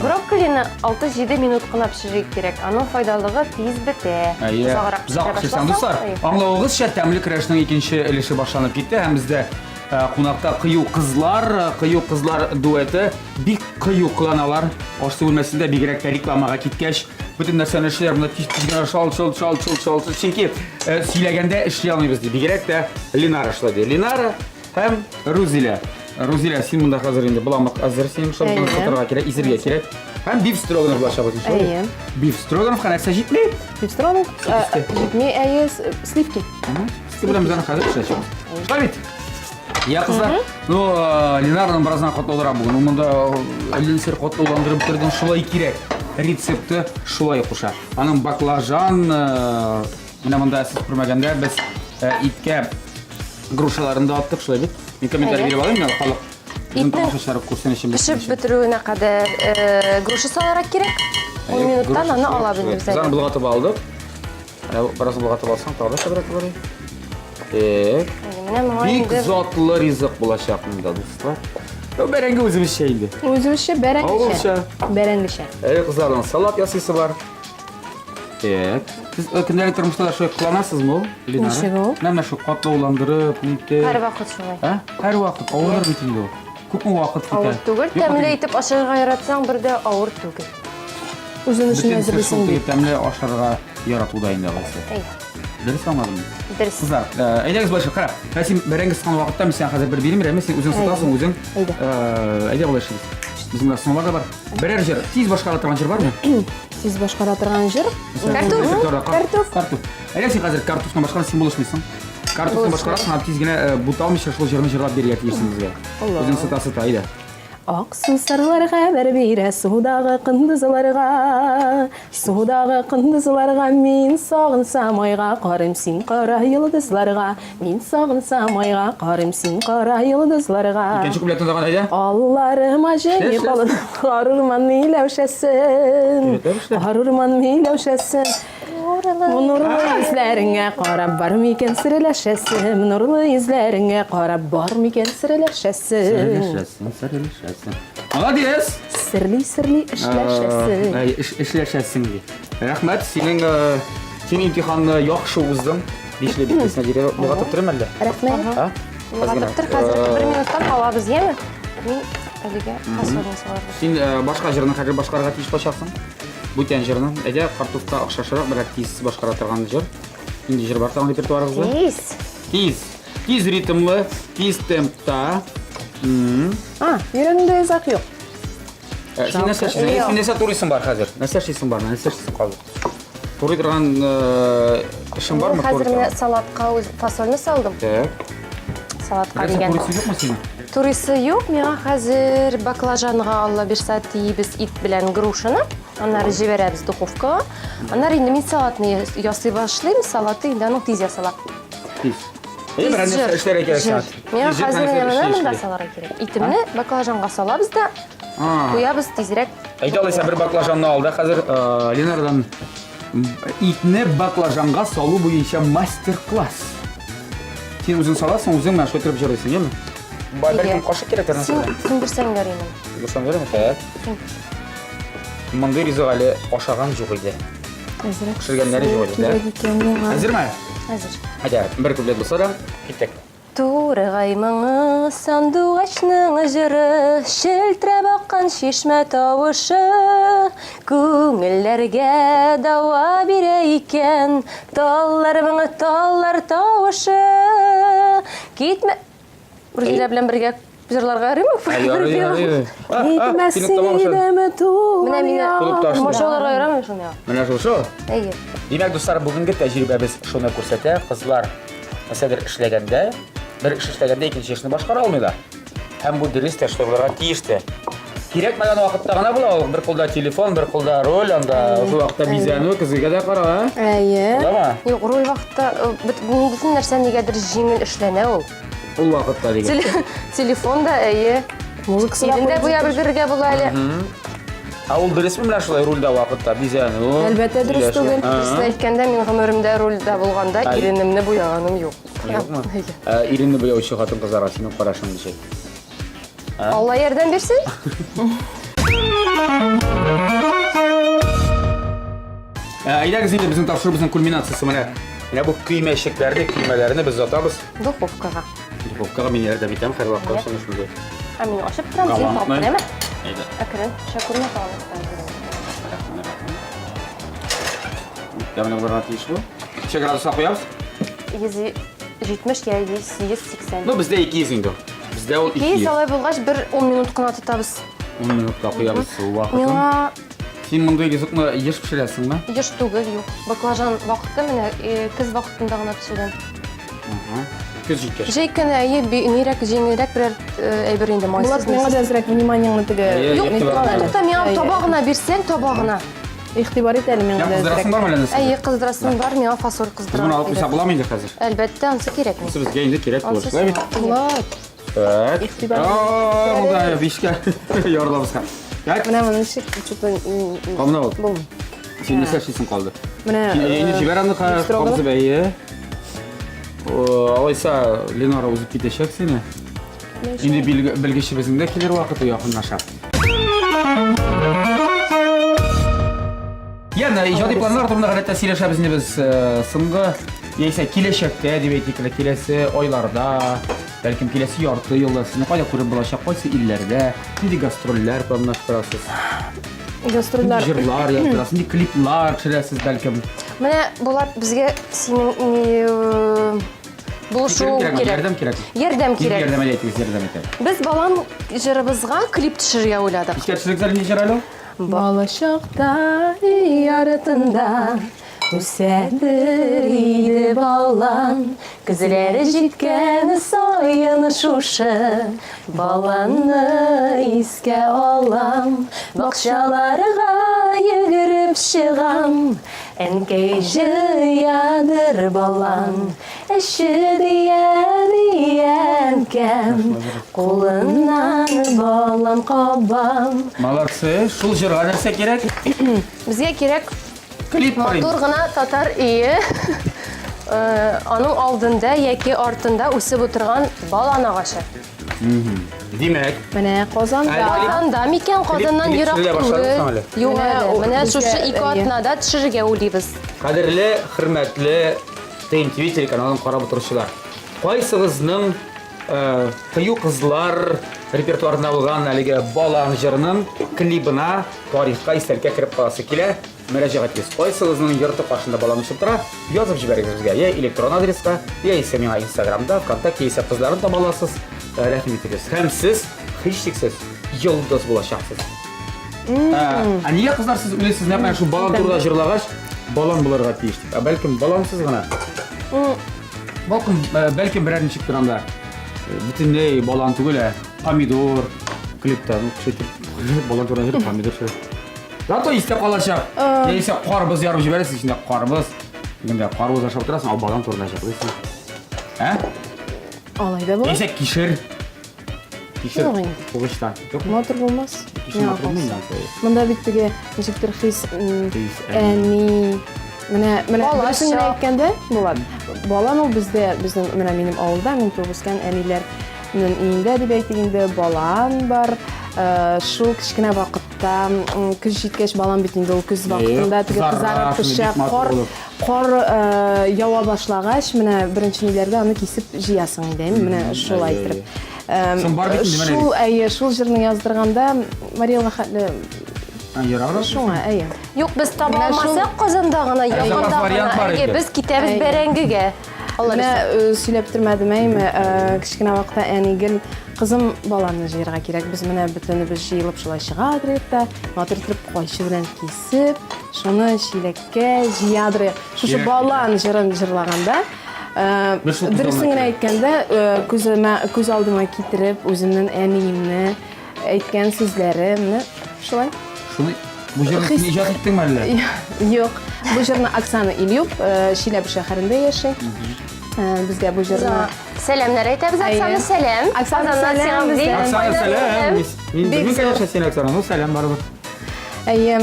Брокколины 6-7 минут кына пешерергә кирәк. Аның файдалыгы тиз бетә. Әйе. Озаграк Озак пешерә пешерсәң, башласаң, дуслар, әйе. аңлавыгызча, тәмле көрәшнең икенче өлеше башланып китте һәм бездә э, кунакта кыю кызлар, э, кыю кызлар дуэты бик кыю кыланалар. Аш-су бүлмәсендә бигрәк тә рекламага киткәч, бөтен нәрсәне эшлиләр, монда тиз-тиз генә шал шал шал шал шал. Чөнки э, сөйләгәндә эшли алмыйбыз ди. Бигрәк тә Ленара шулай ди. Ленара Һәм Рузилә. Рузилә, син монда хәзер инде боламык әзер синең шул Әйе. сытырга кирәк, изергә кирәк. Һәм биф строганов булачак үзең шулай. Әйе. Биф строгановка нәрсә җитми? Биф строганов Сөт өсте. җитми, әйе, сливки. Сливки белән без аны хәзер пешерәчәкбез. Шулай бит? Я кызлар, ну, Ленараның бераздан катлаулырак бүген. Ул монда әллә нәрсә катлауландырып бетердең, шулай кирәк. Рецепты шулай куша. Аның баклажан, менә монда сез күрмәгәндә без иткә грушаларын да аттык, шулай бит. Мин комментарий биреп алыйм, менә халык безнең тамашачылар күрсен өчен. Пешеп бетерүенә кадәр груша салырга кирәк. 10 минуттан аны алабыз инде без. Без аны болгатып алдык. Бераз болгатып алсаң, тагы да шәбрәк булыр. Так. Менә моңа Бик инде затлы ризык булачак монда, дуслар. Ну, бәрәңге үзебезчә инде. Үзебезчә бәрәңгечә. Авылча. Бәрәңгечә. Әйе, кызларның салат ясыйсы бар. Так. Сез э, көндәлек тормышта да шулай кыланасызмы ул, Ленара? Ничек ул? Менә менә шул катлауландырып, нитеп. Һәрвакыт шулай. Ә? Һәрвакыт авырдыр бит инде ул. Күпме вакыт китә? Авыр түгел, Юкмы тәмле теге- итеп ашарга яратсаң, бер дә авыр түгел. Үзен өчен Бөтен әзерлисең шул бит. теге тәмле ашарга яратуда инде алайса. Әйе. Дөрес аңладыммы? Дөрес. Кызлар, э, әйдәгез болай кара. Менә син бәрәңге сыткан вакытта мин сиңа хәзер бер бирим, рәме, син үзең сытасың, үзең. Әйдә. Э, әйдә болай эшлибез. Безнең менә соңлар да бар. Берәр җыр, тиз башкара торган җыр бармы? Тиз башкара торган җыр. Картуф. Картуф. Картуф. Әйдә син хәзер картуфны башкара, син булышмыйсың. Картуфны башкарасың, һәм тиз генә э, буталмыйча шул җырны җырлап бирергә тиешсең безгә. Үзең сыта-сыта, әйдә. Ак сусарлар хәбәр бирә судагы кондызларга, судагы кондызларга мин сагынсам айга карыйм, син кара йолдызларга, мин сагынсам айга карыйм, син кара йолдызларга. Икенче куплетны тагын әйдә. Алларыма җәйми калын карурман миләүшәсен, карурман миләүшәсен. Нурлы йөзләреңә карап бар микән серләшәсем, нурлы йөзләреңә карап бар микән серләшәсем. Серләшәсем, серләшәсем. Молодец! Серли, серли эшләшәсем. Әй, эшләшәсең ди. Рәхмәт, синең син имтиханны яхшы уздың. Бишле битлесенә җиргә болгатып торыйм әллә? Рәхмәт. А? Болгатып тор, хәзер бер минуттан алабыз, яме? Мин әлегә фасольне салырга. Син башка җырны хәзер башкарырга тиеш булачаксың. Бүтән җырны. Әйдә, картуфка охшашрак, берәр тиз башкара торган җыр. Нинди җыр бар тагын репертуарыгызда? Тиз. Тиз. Тиз ритмлы, тиз темпта. А, йөрәгеңдә йозак юк. Э, син нәрсә эшлисең? Син нәрсә турыйсың бар хәзер? Нәрсә эшлисең бар? Нәрсә эшлисең хәзер? Турый торган э, эшең бармы? Хәзер менә салатка үз фасольне салдым. Так. Салатка дигән. Турыйсы юкмы синең? Турыйсы юк, миңа хәзер баклажанга Алла бирсә тиебез ит белән грушаны. Аннары җибәрәбез духовкага. Аннары инде мин салатны ясый башлыйм. Салаты инде аның тиз ясала. Тиз. Әйе, берәр нәрсә эшләргә кирәк сиңа. Миңа хәзер менә монда салырга кирәк. Итемне баклажанга салабыз да куябыз тизрәк. Әйдә алайса бер баклажанны ал да хәзер Ленардан итне баклажанга салу буенча мастер-класс. Син үзең саласың, үзең менә шулай торып җырлыйсың, яме? Бәлкем кашык кирәк нәрсә? Син бирсәң ярыймы? Бирсәң ярыймы? Так. Мондый ризык әле ашаган юк иде. Әзрәк. Пешергәннәре юк иде. Кирәк икән миңа. Әзерме? Әзер. Әйдә, бер куплет булса да, киттек. Турыгай моңы, сандугачның җыры, Челтерәп аккан чишмә тавышы, Күңелләргә дава бирә икән, Таллар моңы, таллар тавышы. Китмә... Рузилә белән бергә җырларга ярыймы? Ярый, ярый. Китмәсен идеме туган Менә мине тамашаларга ярамый шул миңа. Менә шушы. Әйе. Димәк, дуслар, бүгенге тәҗрибәбез шуны күрсәтә, кызлар нәрсәдер эшләгәндә, бер эш эшләгәндә икенче эшне башкара алмыйлар. Һәм бу дөрес тә шулай булырга тиеш тә. Кирәкмәгән вакытта гына була ул. Бер кулда телефон, бер кулда руль, анда шул вакытта бизәнү, көзгегә дә кара, а? Әйе. Буламы? Юк, руль вакытта э, бөтен нәрсә нигәдер җиңел эшләнә ул. Ул вакытта дигән. Телефон да, әйе. Музыкасы да Ирен дә буя белергә була әле. Ә ул дөресме менә шулай рульдә вакытта бизәнү? Әлбәттә, дөрес түгел. Дөресен әйткәндә, мин гомеремдә рульдә булганда иренемне буяганым юк. Юкмы? Ә, Иренне буяучы хатын-кызларга синең карашың ничек? Алла ярдәм бирсен. Ә, Әйдәгез инде безнең тапшыруыбызның кульминациясе менә. Менә бу көймәчекләрне, көймәләрне без атабыз. Духовкага. Духовкага мин ярдәм итәм һәрвакыт шуны шундый. Ә мин ачып торам, син тагып Галантный. керәме? Әйдә. Әкрен, төшә күрмә тагын. Тәмле булырга тиеш бу. Ничә градуска куябыз? 170 я 180. Ну, бездә 200 инде. Бездә ул 200 200. алай булгач, бер 10 минут кына тотабыз. 10 минутка куябыз су вакытын. Миңа Син мондый ризыкны еш пешерәсеңме? Еш түгел, юк. Баклажан вакыты менә э, көз вакытында гына пешерәм. Көз җиткәч. Җәй көне әйе, нирәк, җиңелрәк берәр э, әйбер инде майсыз. Булат, миңа да әзрәк вниманиеңне теге. Юк, тукта, тукта, миңа таба гына бирсәң, таба гына. Игътибар ит әле миңа да әзрәк. Кыздырасың бармы әллә нәрсә? Әйе, кыздырасым бар, миңа фасоль кыздыра. Без моны алып куйсак буламы инде хәзер? Әлбәттә, ансы кирәкми. Ансы безгә инде кирәк булыр. Шулай бит? Булат. Так. Игътибар. Монда бишкә ярылабыз. Так. Менә моны ничек что-то Камна ул. Булмый. Син нәрсә эшлисең калды? Менә Инде җибәр аны кабызып, әйе. Алайса Ленара узып китәчәк сине. Инде белгечебезнең дә килер вакыты якынлаша. Яна, иҗади планнар турында гадәттә сөйләшәбез инде без соңгы яисә киләчәктә дип әйтик, киләсе айларда, бәлкем киләсе ярты елда сезне кайда күреп булачак, кайсы илләрдә, нинди гастрольләр планлаштырасыз? Гастрольләр. Җырлар яздырасыз, нинди клиплар төшерәсез бәлкем? Менә Булат безгә синең булышу кирәк. Ярдәм кирәк. Ярдәм кирәк. Ярдәм әйтегез, ярдәм итәм. Без балам җырыбызга клип төшерергә уйладык. Искә төшерегез әле ничә әле? Балачакта өй артында Үсәдер иде балан, Көзләре җиткән саен шушы баланны искә алам. Бакчаларга йөгереп чыгам, Әнкәй җыядыр балан, Әче дия әнкәм, Кулыннан балан кабам. Молодцы, шул җырга нәрсә кирәк? Безгә кирәк Клип бар матур гына татар өе. Э, аның алдында яки артында үсеп утырган балан агачы. Димәк, Менә Казанда. Казанда микән? Казаннан ерак түгел. Юк әле. Менә шушы ике атнада төшерергә уйлыйбыз. Кадерле, хөрмәтле ТНТВ телеканалын карап утыручылар. Кайсыгызның э, Кыю кызлар репертуарында булган әлеге Балан җырының клибына тарихка истәлеккә кереп каласы килә? Мөрәҗәгать итегез. Кайсыгызның йорты каршында балан үсеп тора, язып җибәрегез безгә. Я электрон адреска, яисә миңа Инстаграмда, ВКонтакте, яисә кызларын таба аласыз. Э, рәхим итегез. Һәм сез, һичшиксез, йолдыз булачаксыз. Ә, ә нигә кызлар сез уйлыйсыз, нәкъ менә шул балан турында җырлагач, балан булырга тиеш дип? Ә бәлкем балансыз гына? Бәлкем, э, бәлкем берәр ничек анда э, бөтенләй балан түгел, ә помидор клипта, ну, кеше итеп, балан турында җыр, помидор шул. Зато истә калачак. Яисә карбыз ярып җибәрәсез, эчендә карбыз. Дигәндә карбыз ашап утырасың, ә балан турында җырлыйсың. Ә? Алай да була. Яисә кишер. Кишер. Юк инде. Кугычта. Юкмы? Матур булмас. Кишер Миңа матур булмый калса. инде. Монда бит теге ничектер хис, м, Хис, әни. әни. Менә менә Бала дөресен генә чак. әйткәндә, Булат. Балан ул бездә, безнең менә минем авылда, мин туып үскән әниләрнең өендә дип әйтик инде, балан бар. Э, Шул кечкенә вакытта. вакытта, көз җиткәч, балан бит инде ул көз вакытында теге кызарып пешә, кар, кар э, ява башлагач, менә беренче ниләрдә аны кисеп җыясың инде, менә шулай иттереп. Соң бар бит инде менә. Шул, әйе, шул җырны яздырганда Мариэлга хәтле Ераграк. Шуңа, әйе. Юк, без таба алмасак Казанда гына, якында гына. Әйе, без китәбез бәрәңгегә. Менә э, сөйләп бетермәдем, әйме, э, кечкенә вакытта әни гел кызым баланы җыярга кирәк. Без менә бөтенебез җыелып шулай чыга идек тә, матур итеп кайчы белән кисеп, шуны чиләккә җыя идек. Шушы балан җырын җырлаганда, э, дөресен генә әйткәндә, күземә күз алдыма китереп, үземнең әниемне Әйткән сүзләре менә шулай. Шуны бу җырны син иҗат иттеңме әллә? Юк. Бу җырны Оксана Ильюк э, Чиләбе шәһәрендә яши. Э, безгә бу җырны Сәламнәр әйтәбез, Оксана, сәлам. Оксана, сәлам. Оксана, сәлам. Мин белмим, конечно, син Оксана, ну сәлам барыбер. Әйе,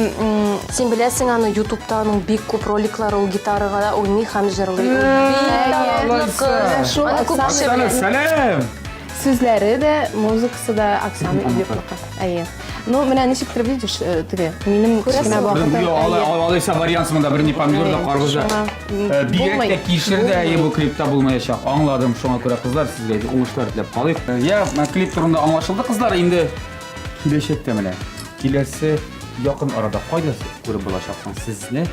син беләсең аны ютубта аның бик күп роликлары ул гитарага да уйный һәм җырлый. Ул бик талантлы кыз. Аны күп кеше Оксана, сәлам. Сүзләре дә, музыкасы да Оксана Ильюкныкы. Әйе. Ну, менә ничектер видишь, э, теге, минем кечкенә вакытым. Алайса вариант монда бер ни помидор да, карбыз да. Э, бигрәк тә кишер дә әйе бу клипта булмаячак. Аңладым, шуңа күрә кызлар сезгә уңышлар теләп калыйк. Э, я, клип турында аңлашылды, кызлар, инде киләчәктә менә. Киләсе якын арада кайда күреп булачак соң сезне?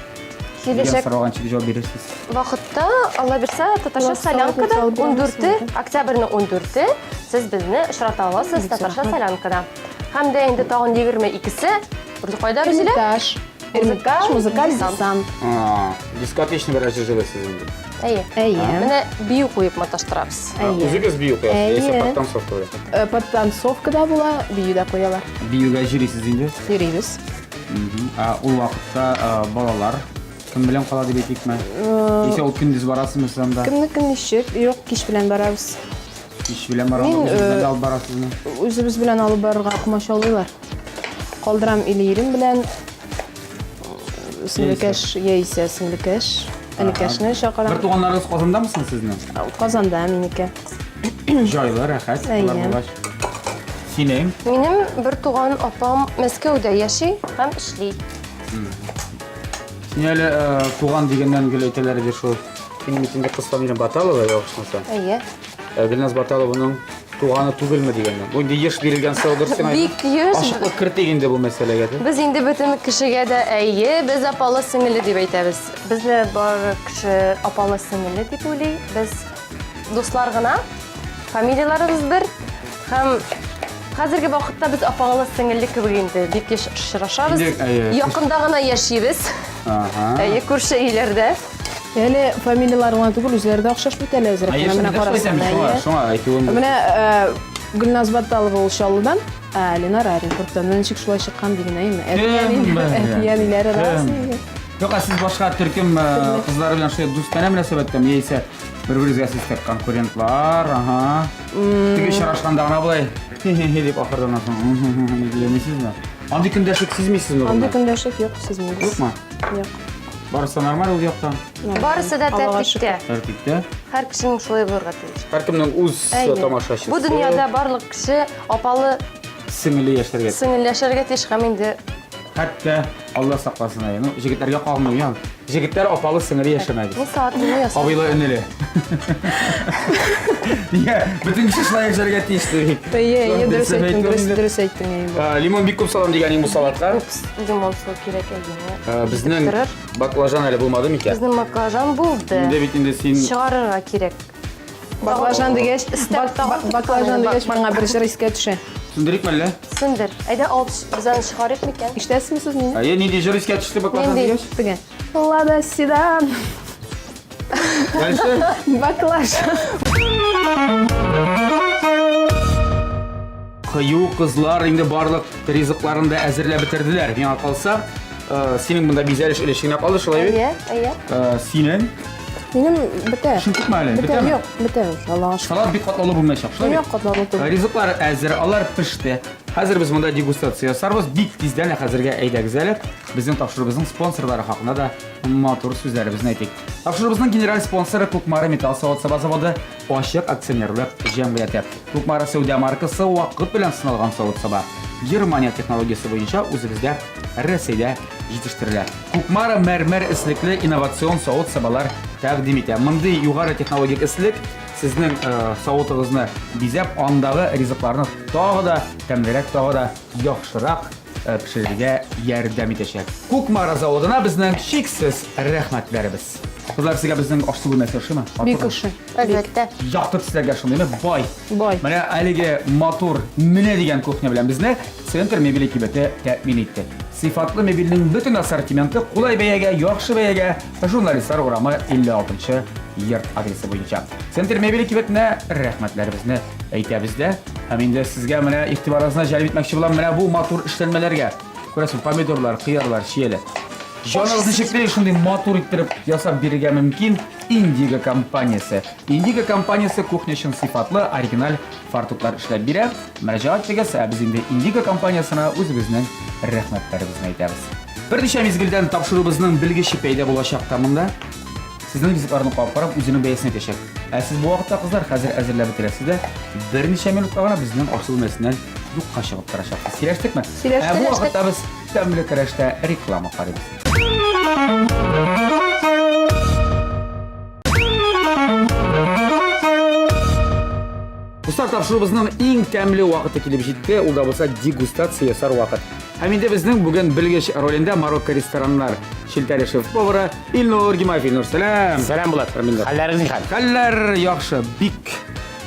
Киләчәк сорауга ничек җавап бирерсез? Вакытта, Алла бирсә, татарча солянкада 14 октябрьнең 14-е сез безне очрата аласыз татарча солянкада. Һәм дә инде тагын 22-се кайда Рузилә? Эрмитаж. Эрмитаж, музыкаль десант. Дискотечный берәр җырлыйсыз инде. Әйе. Әйе. Менә бию куеп маташтырабыз. Әйе. Үзегез бию куясыз, яисә подтанцовка белән? Э, подтанцовка да була, бию дә куялар. Биюгә йөрисез инде? Йөрибез. Ә ул вакытта э, балалар кем белән кала дип әйтикме? Яисә ул көндез барасызмы сез анда? Кемнеке ничек? Юк, кич белән барабыз. Кич белән барганда Мин, үзегез белән э, дә алып барасызмы? Үзебез белән алып барырга комачаулыйлар. Калдырам или ирем белән, сеңлекәш яисә сеңлекәш, энекәшне чакырам. Бер туганнарыгыз Казандамы соң сезнең? Казанда минеке. Җайлы, рәхәт, алар Әйе. булгач. Синең? Минем бер туган апам Мәскәүдә яши һәм эшли. Син әле э, туган дигәннән гел әйтәләр иде шул. Синең бит инде кыз фамилияң Баталова, ялгышмасам. Әйе. Э, Гөлназ Баталованың туганы түгелме дигәннән. Бу инде еш бирелгән сораудыр сиңа. Бик еш. Ачыклык кертик инде бу мәсьәләгә. Без инде бөтен кешегә дә әйе, без апалы сеңеле дип әйтәбез. Безне бар кеше апалы сеңеле дип уйлый. Без дуслар гына. Фамилияләребез бер. Һәм хәзерге вакытта без апалы сеңелле кебек инде бик еш очрашабыз. Якында гына яшибез. Ага. Әйе, күрше өйләрдә. Әле фамилияләре генә түгел, үзләре дә охшаш бит әле әзрәк кенә. Менә карасаң. Шуңа, шуңа әйтүем. Менә э, Гөлназ Батталова ул Чаллыдан, ә Ленар Оренбургтан. Менә ничек шулай чыккан диген, әйеме? Әти-әниләре рас. Юк, ә сез башка төркем э, кызлары белән шулай дустанә мөнәсәбәттәме яисә бер-берегезгә сез как конкурентлар, ага. Теге очрашканда гына болай хи-хи-хи дип ахырдан соң дип йөрмисезме? Андый көндәшлек сизмисезме? Андый көндәшлек юк, сизмибез. Юкмы? Юк. Барысы нормаль ул яктан? Барысы да тәртиптә. Тәртиптә. Һәр кешенең шулай булырга тиеш. Һәркемнең үз тамашачысы. Бу дөньяда барлык кеше апалы сеңелле яшәргә. Сеңелле яшәргә тиеш һәм инде хәтта Алла сакласын әй. Ну, җегетләргә кагылмый, я. Җегетләр апалы сеңеле яшәмәгез. Мин сәгатьне ясадым. Абыйлы энеле. Нигә? Бөтен кеше шулай яшәргә тиеш дип. Әйе, әйе, дөрес әйттең, дөрес, дөрес әйттең, әйе. Лимон бик күп салам дигән бу салатка. Күп лимон салу кирәк, әйе. Безнең баклажан әле булмады микән? Безнең баклажан булды. Инде бит инде син чыгарырга кирәк. Баклажан дигәч, баклажан дигәч, миңа бер җыр искә төшә. Сүндерик мәллә? Сүндер. Әйдә алып без аны чыгарыйк микән? Ишетәсезме сез мине? Әйе, нинди җыр искә төште баклажан дигәч? Теге. Лада седан. Дальше. Баклажан. Кыю кызлар инде барлык ризыкларын да әзерләп бетерделәр. Миңа калса, э, синең монда бизәлеш өлеше генә калды, шулай бит? Әйе, әйе. Э, синең? Минем бетә. Эшең күпме әле? Бетә, юк, бетә уже, Аллага шөкер. Салат бик катлаулы булмаячак, шулай бит? Юк, катлаулы түгел. Э, ризыклар әзер, алар пеште. Хәзер без монда дегустация ясарбыз. Бик тиздән, ә хәзергә әйдәгез әле. Безнең тапшыруыбызның спонсорлары хакында да матур сүзләребезне әйтик. Тапшыруыбызның генераль спонсоры Кукмара металл савыт-саба заводы ачык акционерлык җәмгыяте. Кукмара сәүдә маркасы вакыт белән сыналган савыт-саба. Германия технологиясе буенча үзебездә Рәсәйдә җитештерелә. Кукмара мәрмәр эслекле инновацион савыт-сабалар тәкъдим итә. Мондый югары технологик эслек сезнең э, савытыгызны бизәп, андагы ризыкларны тагы да тәмлерәк, тагы да яхшырак э, пешерергә ярдәм итәчәк. Кукмара заводына безнең чиксез рәхмәтләребез. Кызлар, сезгә безнең аш-су бүлмәсе ошыймы? Бик ошый. Әлбәттә. Якты төсләргә шундыймы? Бай. Бай. Менә әлеге матур менә дигән кухня белән безне Центр мебели кибете тәэмин итте. Сыйфатлы мебельнең бөтен ассортименты кулай бәягә, яхшы бәягә Журналистлар урамы 56 йорт адресы буенча. Центр мебели кибетенә рәхмәтләребезне әйтәбез дә. Һәм инде сезгә менә игътибарыгызны җәлеп итмәкче булам менә бу матур эшләнмәләргә. Күрәсең, помидорлар, кыярлар, чияләр. Җаныгыз ничек тели, шундый матур иттереп ясап бирергә мөмкин Индиго компаниясе. Индиго компаниясе кухня өчен сыйфатлы, оригиналь фартуклар эшләп бирә. Мөрәҗәгать итегез, ә без инде Индиго компаниясенә үзебезнең рәхмәтләребезне әйтәбез. Берничә мизгелдән тапшыруыбызның белгече пәйда булачак та монда. Сезнең ризыкларны кабып карап, үзенең бәясен әйтәчәк. Ә сез бу вакытта, кызлар, хәзер әзерләп бетерәсез дә, берничә минутка гына безнең аш бүлмәсеннән юкка чыгып торачаксыз. Сөйләштекме? Сөйләштек. Ә бу вакытта без тәмле көрәштә реклама карыйбыз. Дуслар, тапшыруыбызның иң тәмле вакыты килеп җитте. Ул да булса дегустация ясар вакыт. Һәм инде безнең бүген белгеч ролендә Марокко рестораннар челтәре шеф-повары Илнур Гимаев. Илнур, сәлам. Сәлам, Булат. Хәлләрегез нихәл? Хәлләр яхшы, бик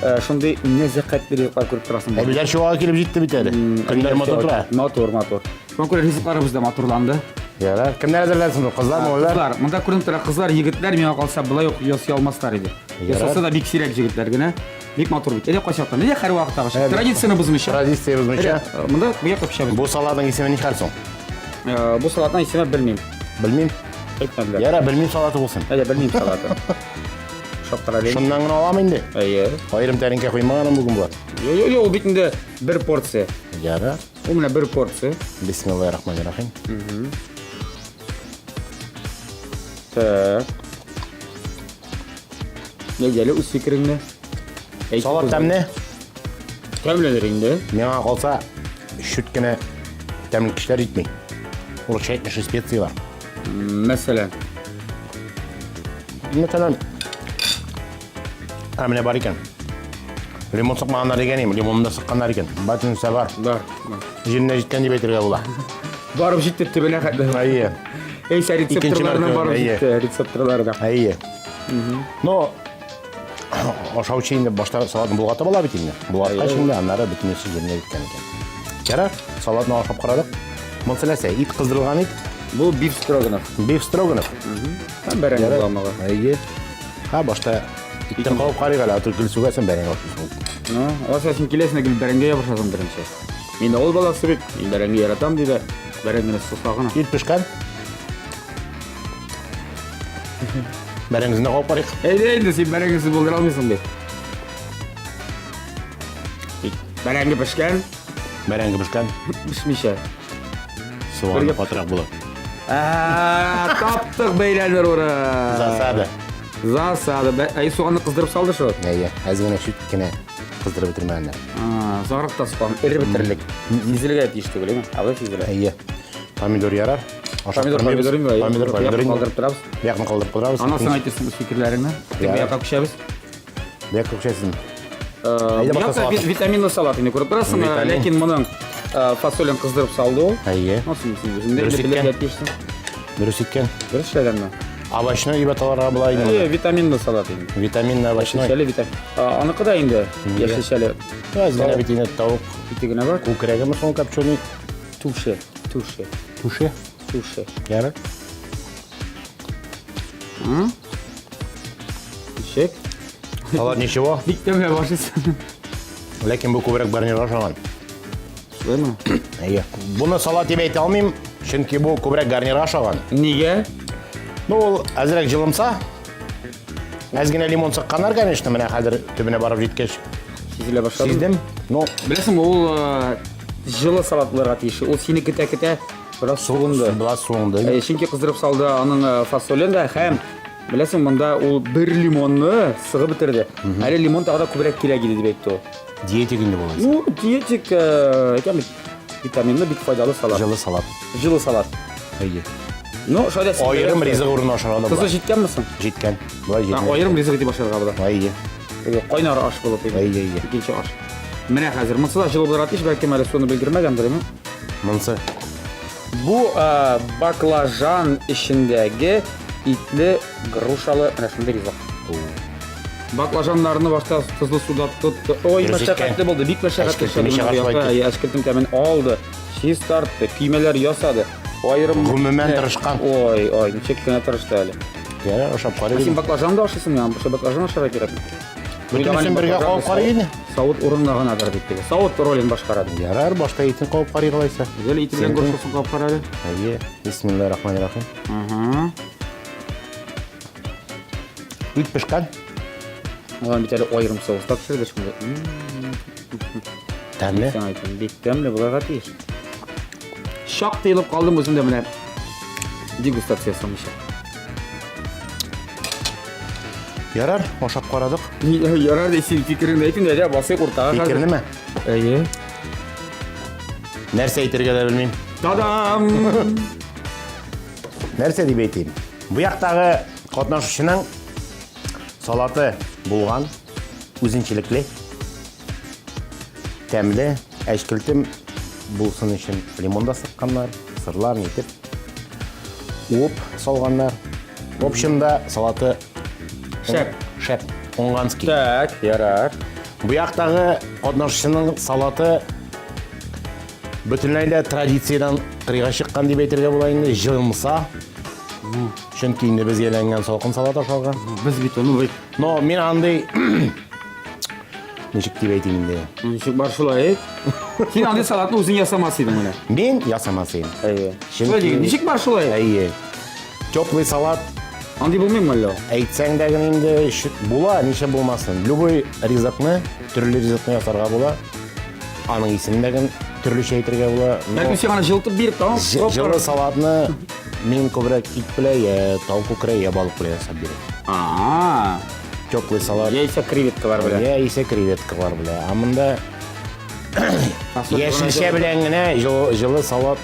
э, шундый нәзакәтле ризыклар күреп торасың. Әбиләр чуагы килеп җитте бит әле. Көннәр матур тора. Матур, матур. Шуңа күрә ризыкларыбыз да матурланды. Ярар. Кемнәр әзерләнсен бу? Кызлар, малайлар? Кызлар, монда күренеп тора, кызлар, егетләр миңа калса болай ук ясый алмаслар иде. Ясаса да бик сирәк егетләр генә. Бик матур бит. Әле кайчактан, әле һәр вакыттагыча. Традицияне бозмыйча. Традиция бозмыйча. Э, монда бу якка пешәбез. Бу салатның исеме нихәл соң? Э, бу салатның исеме белмим. Белмим. Әйтмәделәр. Яра, белмим салаты булсын. Әле белмим салаты. Шаптыра әле. Шуннан гына алам инде. Әйе. Аерым тәлинкә куймаганым бүген була. Йо, йо, йо, ул бит инде бер порция. Яра. Ул менә бер порция. Бисмиллахир-рахманир-рахим. Так. Нәҗәле үз фикереңне. Әйт, Салат тәмле. Тәмледер инде. Миңа калса, чүт кенә тәмле кешеләр җитми. Урысча әйтмешли специи бар. Мәсәлән. Мәсәлән, ә менә бар икән. Лимон сыкмаганнар дигән идем, лимонны да сыкканнар икән. Бөтенесе бар. Бар. Җиренә җиткән дип әйтергә була. Барып җитте төбенә хәтле. Әйе. Әйсә рецепторларына барып җитте, рецепторларына. Әйе. Но ашаучы инде башта салатны болгатып ала бит инде. Болгаткач инде аннары бөтенесе җиренә җиткән икән. Ярар, салатны ашап карадык. Монысы нәрсә? Ит кыздырылган ит. Бу биф строганов. Биф строганов. Һәм бәрәңге боламыгы. Әйе. Ха, башта иттән кабып карыйк әле, а то гел сүгәсең бәрәңге ашыйсың. Ну, алайса син киләсең дә гел бәрәңге ябышасың беренче. Мин авыл баласы бит, мин бәрәңге яратам ди дә, бәрәңгене соса гына. Ит пешкән. Бәрәңгесен дә кабып карыйк. Әйдә инде, син бәрәңгесез булдыра алмыйсың бит. Бәрәңге пешкән. Бәрәңге пешкән. Пешмичә. Суганы катырак була. Ә, таптык бәйләнер урын. Засада. Засада. Әй, суганны кыздырып салды шул. Әйе, әз генә чүт кенә кыздырып бетермәгәннәр. Озаграк та суган эреп бетерерлек. Сизелергә тиеш түгел, әйме? Алай сизелә. Әйе. Помидор ярар. Помидор, помидор инде. Помидор, помидор инде. Калдырып торабыз. Якны калдырып торабыз. Аннан соң әйтерсең үз фикерләреңне. Теге якка күчәбез. Якка күчәсең. Әйдә башта салат. Витаминлы салат инде күреп торасың, ләкин моның фасолен кыздырып салды ул. Әйе. Син үзең дә белергә тиешсең. Дөрес иткән. Дөрес эшләгәнме? Овощной дип аталарга була инде. Әйе, витаминлы салат инде. Витаминный овощной. Яшелчәле витамин. Аныкы да инде яшелчәле. Әз генә бит инде тавык ите генә бар. Күкрәгеме соң копченый? Туше, туше. Туше? Туше. Ярар. Ничек? Алар ничего. Бик тәмле башлыйсың. Ләкин бу күбрәк гарнирга ошаган. Шулаймы? Әйе. Буны салат дип әйтә алмыйм, чөнки бу күбрәк гарнирга ошаган. Нигә? Ну, ул әзрәк җылымса, әз генә лимон сыкканнар, конечно, менә хәзер төбенә барып җиткәч. Сизелә башлады. Сиздем. Ну, беләсеңме, ул э, җылы салат булырга тиеш. Ул сине көтә-көтә Бераз суынды. Бераз суынды. Э, чөнки кыздырып салды аның э, фасолен дә һәм беләсең, монда ул бер лимонны сыгып бетерде. Әле лимон тагы да күбрәк кирәк иде дип әйтте ул. Диетик инде бу. Ну, диетик, э, әйтәм бит. витаминлы, бик файдалы салат. Җылы салат. Җылы салат. Әйе. Ну, шулай да Аерым ризык урынына ашарга да Тозы була. җиткәнме соң? Җиткән. Болай җиткән. Аерым ризык итеп ашарга була. Әйе. Теге кайнар аш булып инде. Әйе, әйе. Икенче аш. Менә хәзер монысы да җылы булырга тиеш, бәлкем әле суны белгермәгәндер, әйме? Монысы. Бу э, баклажан эчендәге итле грушалы менә шундый ризык. Баклажаннарны башта тозлы суда тотты. Ой, Дөрес мәшәкатьле булды, бик мәшәкатьле Әчкелтем эшләде. чыга Менә шулай бу Әчкелтем тәмен алды, чистартты, көймәләр ясады. Аерым Гомумән тырышкан. Ой, ой, ничек кенә тырышты әле. Ярар, ашап Ә Син карыйк. баклажан да ашыйсың, миңа шул баклажан ашарга кирәкме? Бөтенесен бергә кабып карыйк инде. Савыт урынына гынадыр бит теге. Савыт ролен башкара. Ярар, башта итен кабып карыйк алайса. Гел ите белән Синеке? грушасын кабып кара әле. Әйе. Бисмиллаһир-рахманир-рахим. Ага. Ит пешкән. Алар бит әле аерым соуста пешерде шунда. Тәмле. Сиңа әйтәм, бик тәмле булырга тиеш. Шак тыелып калдым үзем дә менә дегустация ясамыйча. Ярар, ашап карадык. Ярар, ди, син фикереңне әйт инде, әйдә, басыйк уртага. хәзер. Фикернеме? Әйе. Нәрсә әйтергә дә белмим. Та-дам! Нәрсә дип әйтим? Бу яктагы катнашучының салаты булган, үзенчәлекле, тәмле, әчкелтем булсын өчен лимон да сыкканнар, сырлар нитеп уып салганнар. В общем да, салаты Шәп. Шәп, уңганский. Так, ярар. Бу яктагы катнашучының салаты бөтенләй дә традициядән кырыйга чыккан дип әйтергә була инде, җылымса. Чөнки инде без ияләнгән салкын салат ашарга. Без бит аны бит Но мин андый ничек дип әйтим инде. ничек бар шулай. Син андый салатны үзең ясамас идең менә. Мин ясамас идем. Әйе. Чөнки- Шулай диген, ничек бар шулай? Әйе. Теплый салат Андый булмыймы әллә? ул? әйтсәң дә генә инде була, ничә булмасын. Любой ризыкны, төрле ризыкны ясарга була. Аның исемен дә генә төрлечә әйтергә була. Но- Бәлкем син аны җылытып биреп, тамам, Җылы салатны мин күбрәк ит белән, я тавык күкрәк, я балык белән ясап бирәм. А, Теплый салат. яисә креветкалар белән. Яисә креветкалар белән. А монда яшелчә белән генә җылы, җылы салат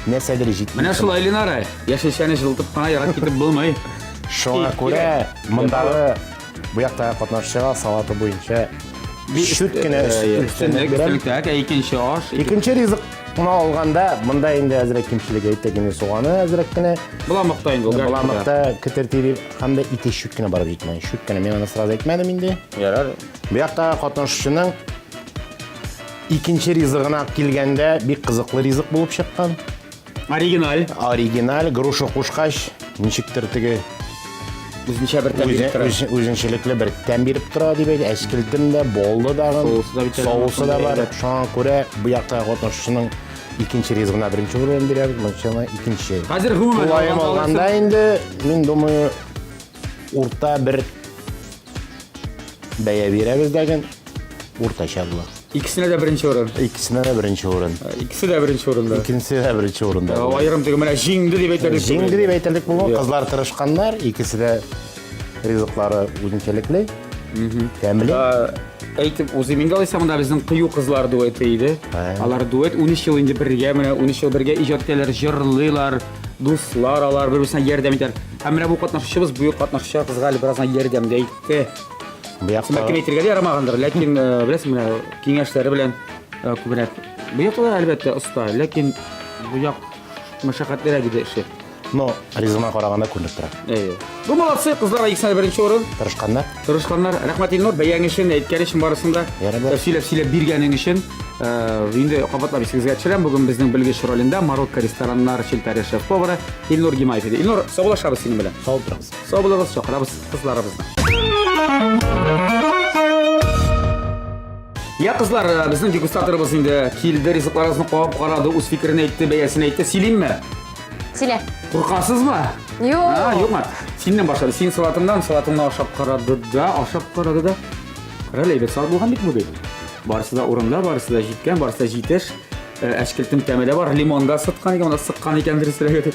нәрсәдер җитми. Менә шулай, Ленара, яшелчәне җылытып кына ярап китеп булмый. Шуңа күрә мондагы бу яктагы катнашучыга салаты буенча чүт кенә Өстенлек, өстенлек бирәм. өстенлек, так, ә икенче аш. Икенче ризыкны алганда, монда инде әзрәк кимчелек әйттек инде суганы әзрәк кенә. Боламыкта инде ул. Боламыкта кетерти дип һәм дә ите чүт кенә барып җитмәгән. Чүт кенә мин аны сразу әйтмәдем инде. Ярар. Бу яктагы катнашучының икенче ризыгына килгәндә бик кызыклы ризык булып чыккан. Оригиналь. Оригиналь груша кушкач, ничектер теге Үзенчә бер тәм биреп тора. Үзенчәлекле бер тәм биреп тора дип әйтә. Әчкелтем дә, баллы да, Соусы да бит әле соусы да бар. әйбәт. Шуңа күрә бу яктагы катнашучының икенче ризыгына беренче урын бирәбез, монысына икенче. Хәзер гомумән Тулаем алганда алганда инде, мин думаю, урта бер бәя бирәбез дәген, уртача була. Икесенә дә беренче урын. Икесенә дә беренче урын. Икесе дә беренче урында. Икенче дә беренче урында. Аерым теге менә җиңде дип әйтерлек. Җиңде дип әйтерлек булган. Иә. Кызлар тырышканнар, икесе дә ризыклары үзенчәлекле, тәмле. Әйтеп узыйм инде алайса, монда безнең кыю кызлар дуэты иде. Ә. Алар дуэт 13 ел инде бергә, менә 13 ел бергә иҗат итәләр, җырлыйлар, дуслар алар, бер-берсенә ярдәм итәләр. Һәм менә бу катнашучыбыз, бу катнашучы кызга әле бераз гына ярдәм дә итте. Бу якта Бәлкем әйтергә дә ярамагандыр, ләкин э, беләсең, менә киңәшләре белән э, күбрәк. Бу якта да әлбәттә оста, ләкин бу як мәшәкатьлерәк иде эше. Но ризыгына караганда күренеп тора. Әйе. Бу молодцы, кызлар икесенә дә беренче урын. Тырышканнар. Тырышканнар. Рәхмәт Илнур, бәяң өчен, әйткән өчен барысын да. Ярар. Сөйләп сөйләп биргәнең өчен. Э, Инде кабатлап исегезгә төшерәм, бүген безнең белгеч ролендә Марокко рестораннар челтәре шеф-повары Илнур Гимаев иде. Илнур, саубуллашабыз синең белән. Сау торыгыз. Сау булыгыз, чакырабыз кызларыбызны. Я кызлар, э, безнең дегустаторыбыз инде килде, ризыкларыбызны кабып карады, үз фикерен әйтте, бәясен әйтте. Сөйлимме? Сөйлә. Куркасызмы? Юк. А, юкмы? Синнән башлады. Син салатыңнан, салатыңны ашап карады да, ашап карады да. Карале, әйбәт салат булган бит бу ди. Барысы да урында, барысы да җиткән, барысы да җитеш. Э, Әчкелтем тәме дә бар. Лимон да сыткан икән, монда сыккан икән дөресрәге дип.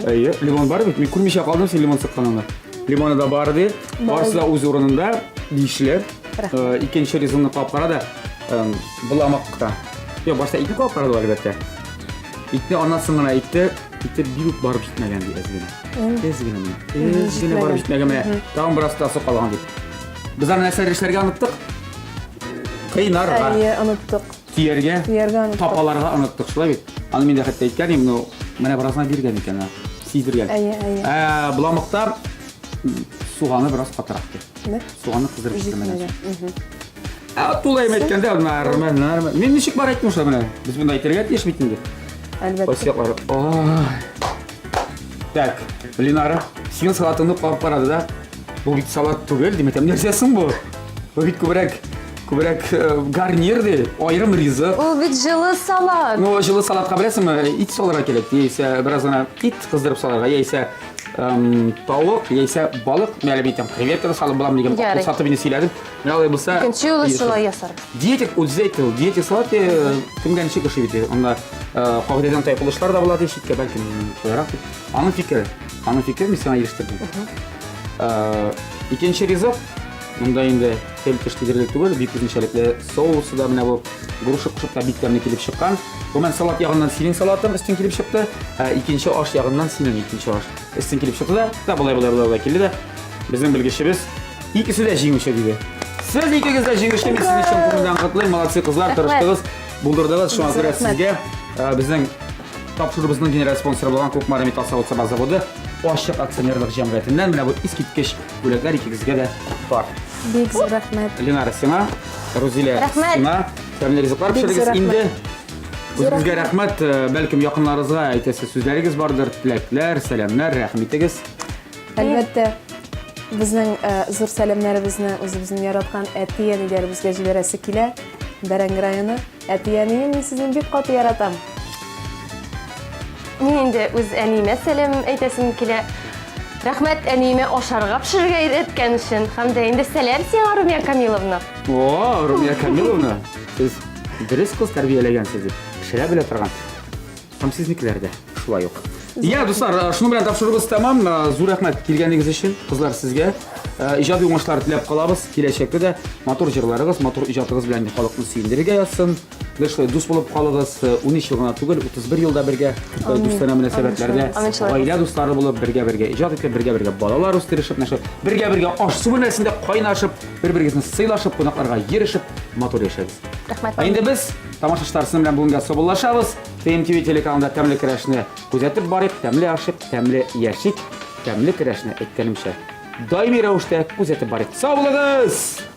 Әйе, лимон бар бит. Мин күрмичә калдым, син лимон сыкканыңны. Лимоны да бар ди. Барысы да үз урынында, бишле. Э, Икенче ризыгны кап кара да, эм, боламыкта. Юк, башта итне кабып карады әлбәттә. Итне аннан соң гына әйтте, ите бик үк барып җитмәгән ди әз генә. Әз генә менә. Әз генә барып җитмәгән менә. Тагын бераз тасы калган ди. Без аны нәрсәләр эшләргә оныттык? Кыйнарга. Әйе, оныттык. Төяргә. Төяргә оныттык. Тапаларга оныттык, шулай бит? Аны мин дә хәтта әйткән идем, но менә беразына биргән икән, сиздергән. Әйе, әйе. Ә, боламыкта суганы бераз катырак ди. Суганны кыздырып җитмәгән. Ә тулаем әйткәндә, нормаль, нормаль. Мин ничек бар әйттем шулай менә. Без монда әйтергә тиеш бит инде. Әлбәттә. Кайсы яклары? Ай. Так, Ленара, синең салатыңны кабып карады да. Бу бит салат түгел, дим әйтәм. Нәрсә соң бу? Бу бит күбрәк күбрәк э, гарнир ди, аерым ризык. Ул бит җылы салат. Ну, җылы салатка беләсеңме, ит салырга кирәк, яисә бераз гына ит кыздырып салырга, яисә тавык, яисә балык, мин әле әйтәм, креветка да салып буламы дигән, Ярый. сатып инде сөйләдем. Менә алай булса, Икенче юлы шулай ясарбыз. Диетик үзе әйтте ул. Диетик салат э, кемгә ничек ошый бит. Анда э, кагыйдәдән тайпылышлар да була ди, читкә бәлкем шулайрак дип. Аның фикере, аның фикере мин сиңа ирештердем. Э, икенче ризык монда инде тел теш тидерерлек түгел, бик үзенчәлекле соусы да менә бу груша кушып та бик тәмле килеп чыккан. Гомумән салат ягыннан синең салатың өстен килеп чыкты, ә икенче аш ягыннан синең икенче аш өстен килеп чыкты да, да болай болай болай болай килде дә безнең белгечебез Икесе дә җиңүче диде. Сез икегез дә җиңүче, мин сезне чын күңелдән котлыйм. Молодцы кызлар, тырыштыгыз, булдырдыгыз. Шуңа күрә сезгә э, безнең тапшыруыбызның генераль спонсоры булган Кукмара металл савыт-саба заводы ачык акционерлык җәмгыятеннән менә бу искиткеч бүләкләр икегезгә дә бар. Бик зур рәхмәт. Ленара сиңа, Рузилә Рәхмәт. сиңа тәмле ризыклар Бик зур пешерегез рәхмәт. инде. Үзегезгә рәхмәт, э, бәлкем якыннарыгызга әйтәсе сүзләрегез бардыр, теләкләр, сәламнәр, рәхим итегез. Әлбәттә, безнең э, зур сәламнәребезне үзебезнең яраткан әти-әниләребезгә җибәрәсе килә. Бәрәңге районы. Әти-әнием, мин сезне бик каты яратам. Мин инде үз әниемә сәлам әйтәсем килә. Рәхмәт әниемә ашарга пешерергә өйрәткән өчен. Һәм дә инде сәлам сиңа, Румия Камиловна. О, Румия Камиловна, сез дөрес кыз тәрбияләгәнсез дип, пешерә белә торган. Һәм сезнекеләр дә шулай ук. Я, дуслар, э, шуның белән тапшыруыбыз тәмам. Э, зур рәхмәт килгәнегез өчен, кызлар сезгә. Э, иҗади уңышлар теләп калабыз. Киләчәктә дә матур җырларыгыз, матур иҗатыгыз белән халыкны сөендерергә язсын. Без шулай дус булып калыгыз. 13 ел гына түгел, 31 елда бергә дустанә мөнәсәбәтләрдә, гаилә дуслары булып, бергә-бергә иҗат итеп, бергә-бергә балалар үстерешеп, менә шулай бергә-бергә аш-су бүлмәсендә кайнашып, бер-берегезне сыйлашып, кунакларга йөрешеп, матур яшәгез. Рәхмәт. Ә инде без тамашачылар сезнең белән бүгенгә саубуллашабыз. ТМТВ телеканалында тәмле көрәшне күзәтеп барыйк, тәмле ашыйк, тәмле яшик, тәмле көрәшне әйткәнемчә, даими рәвештә күзәтеп барыйк. Сау булыгыз!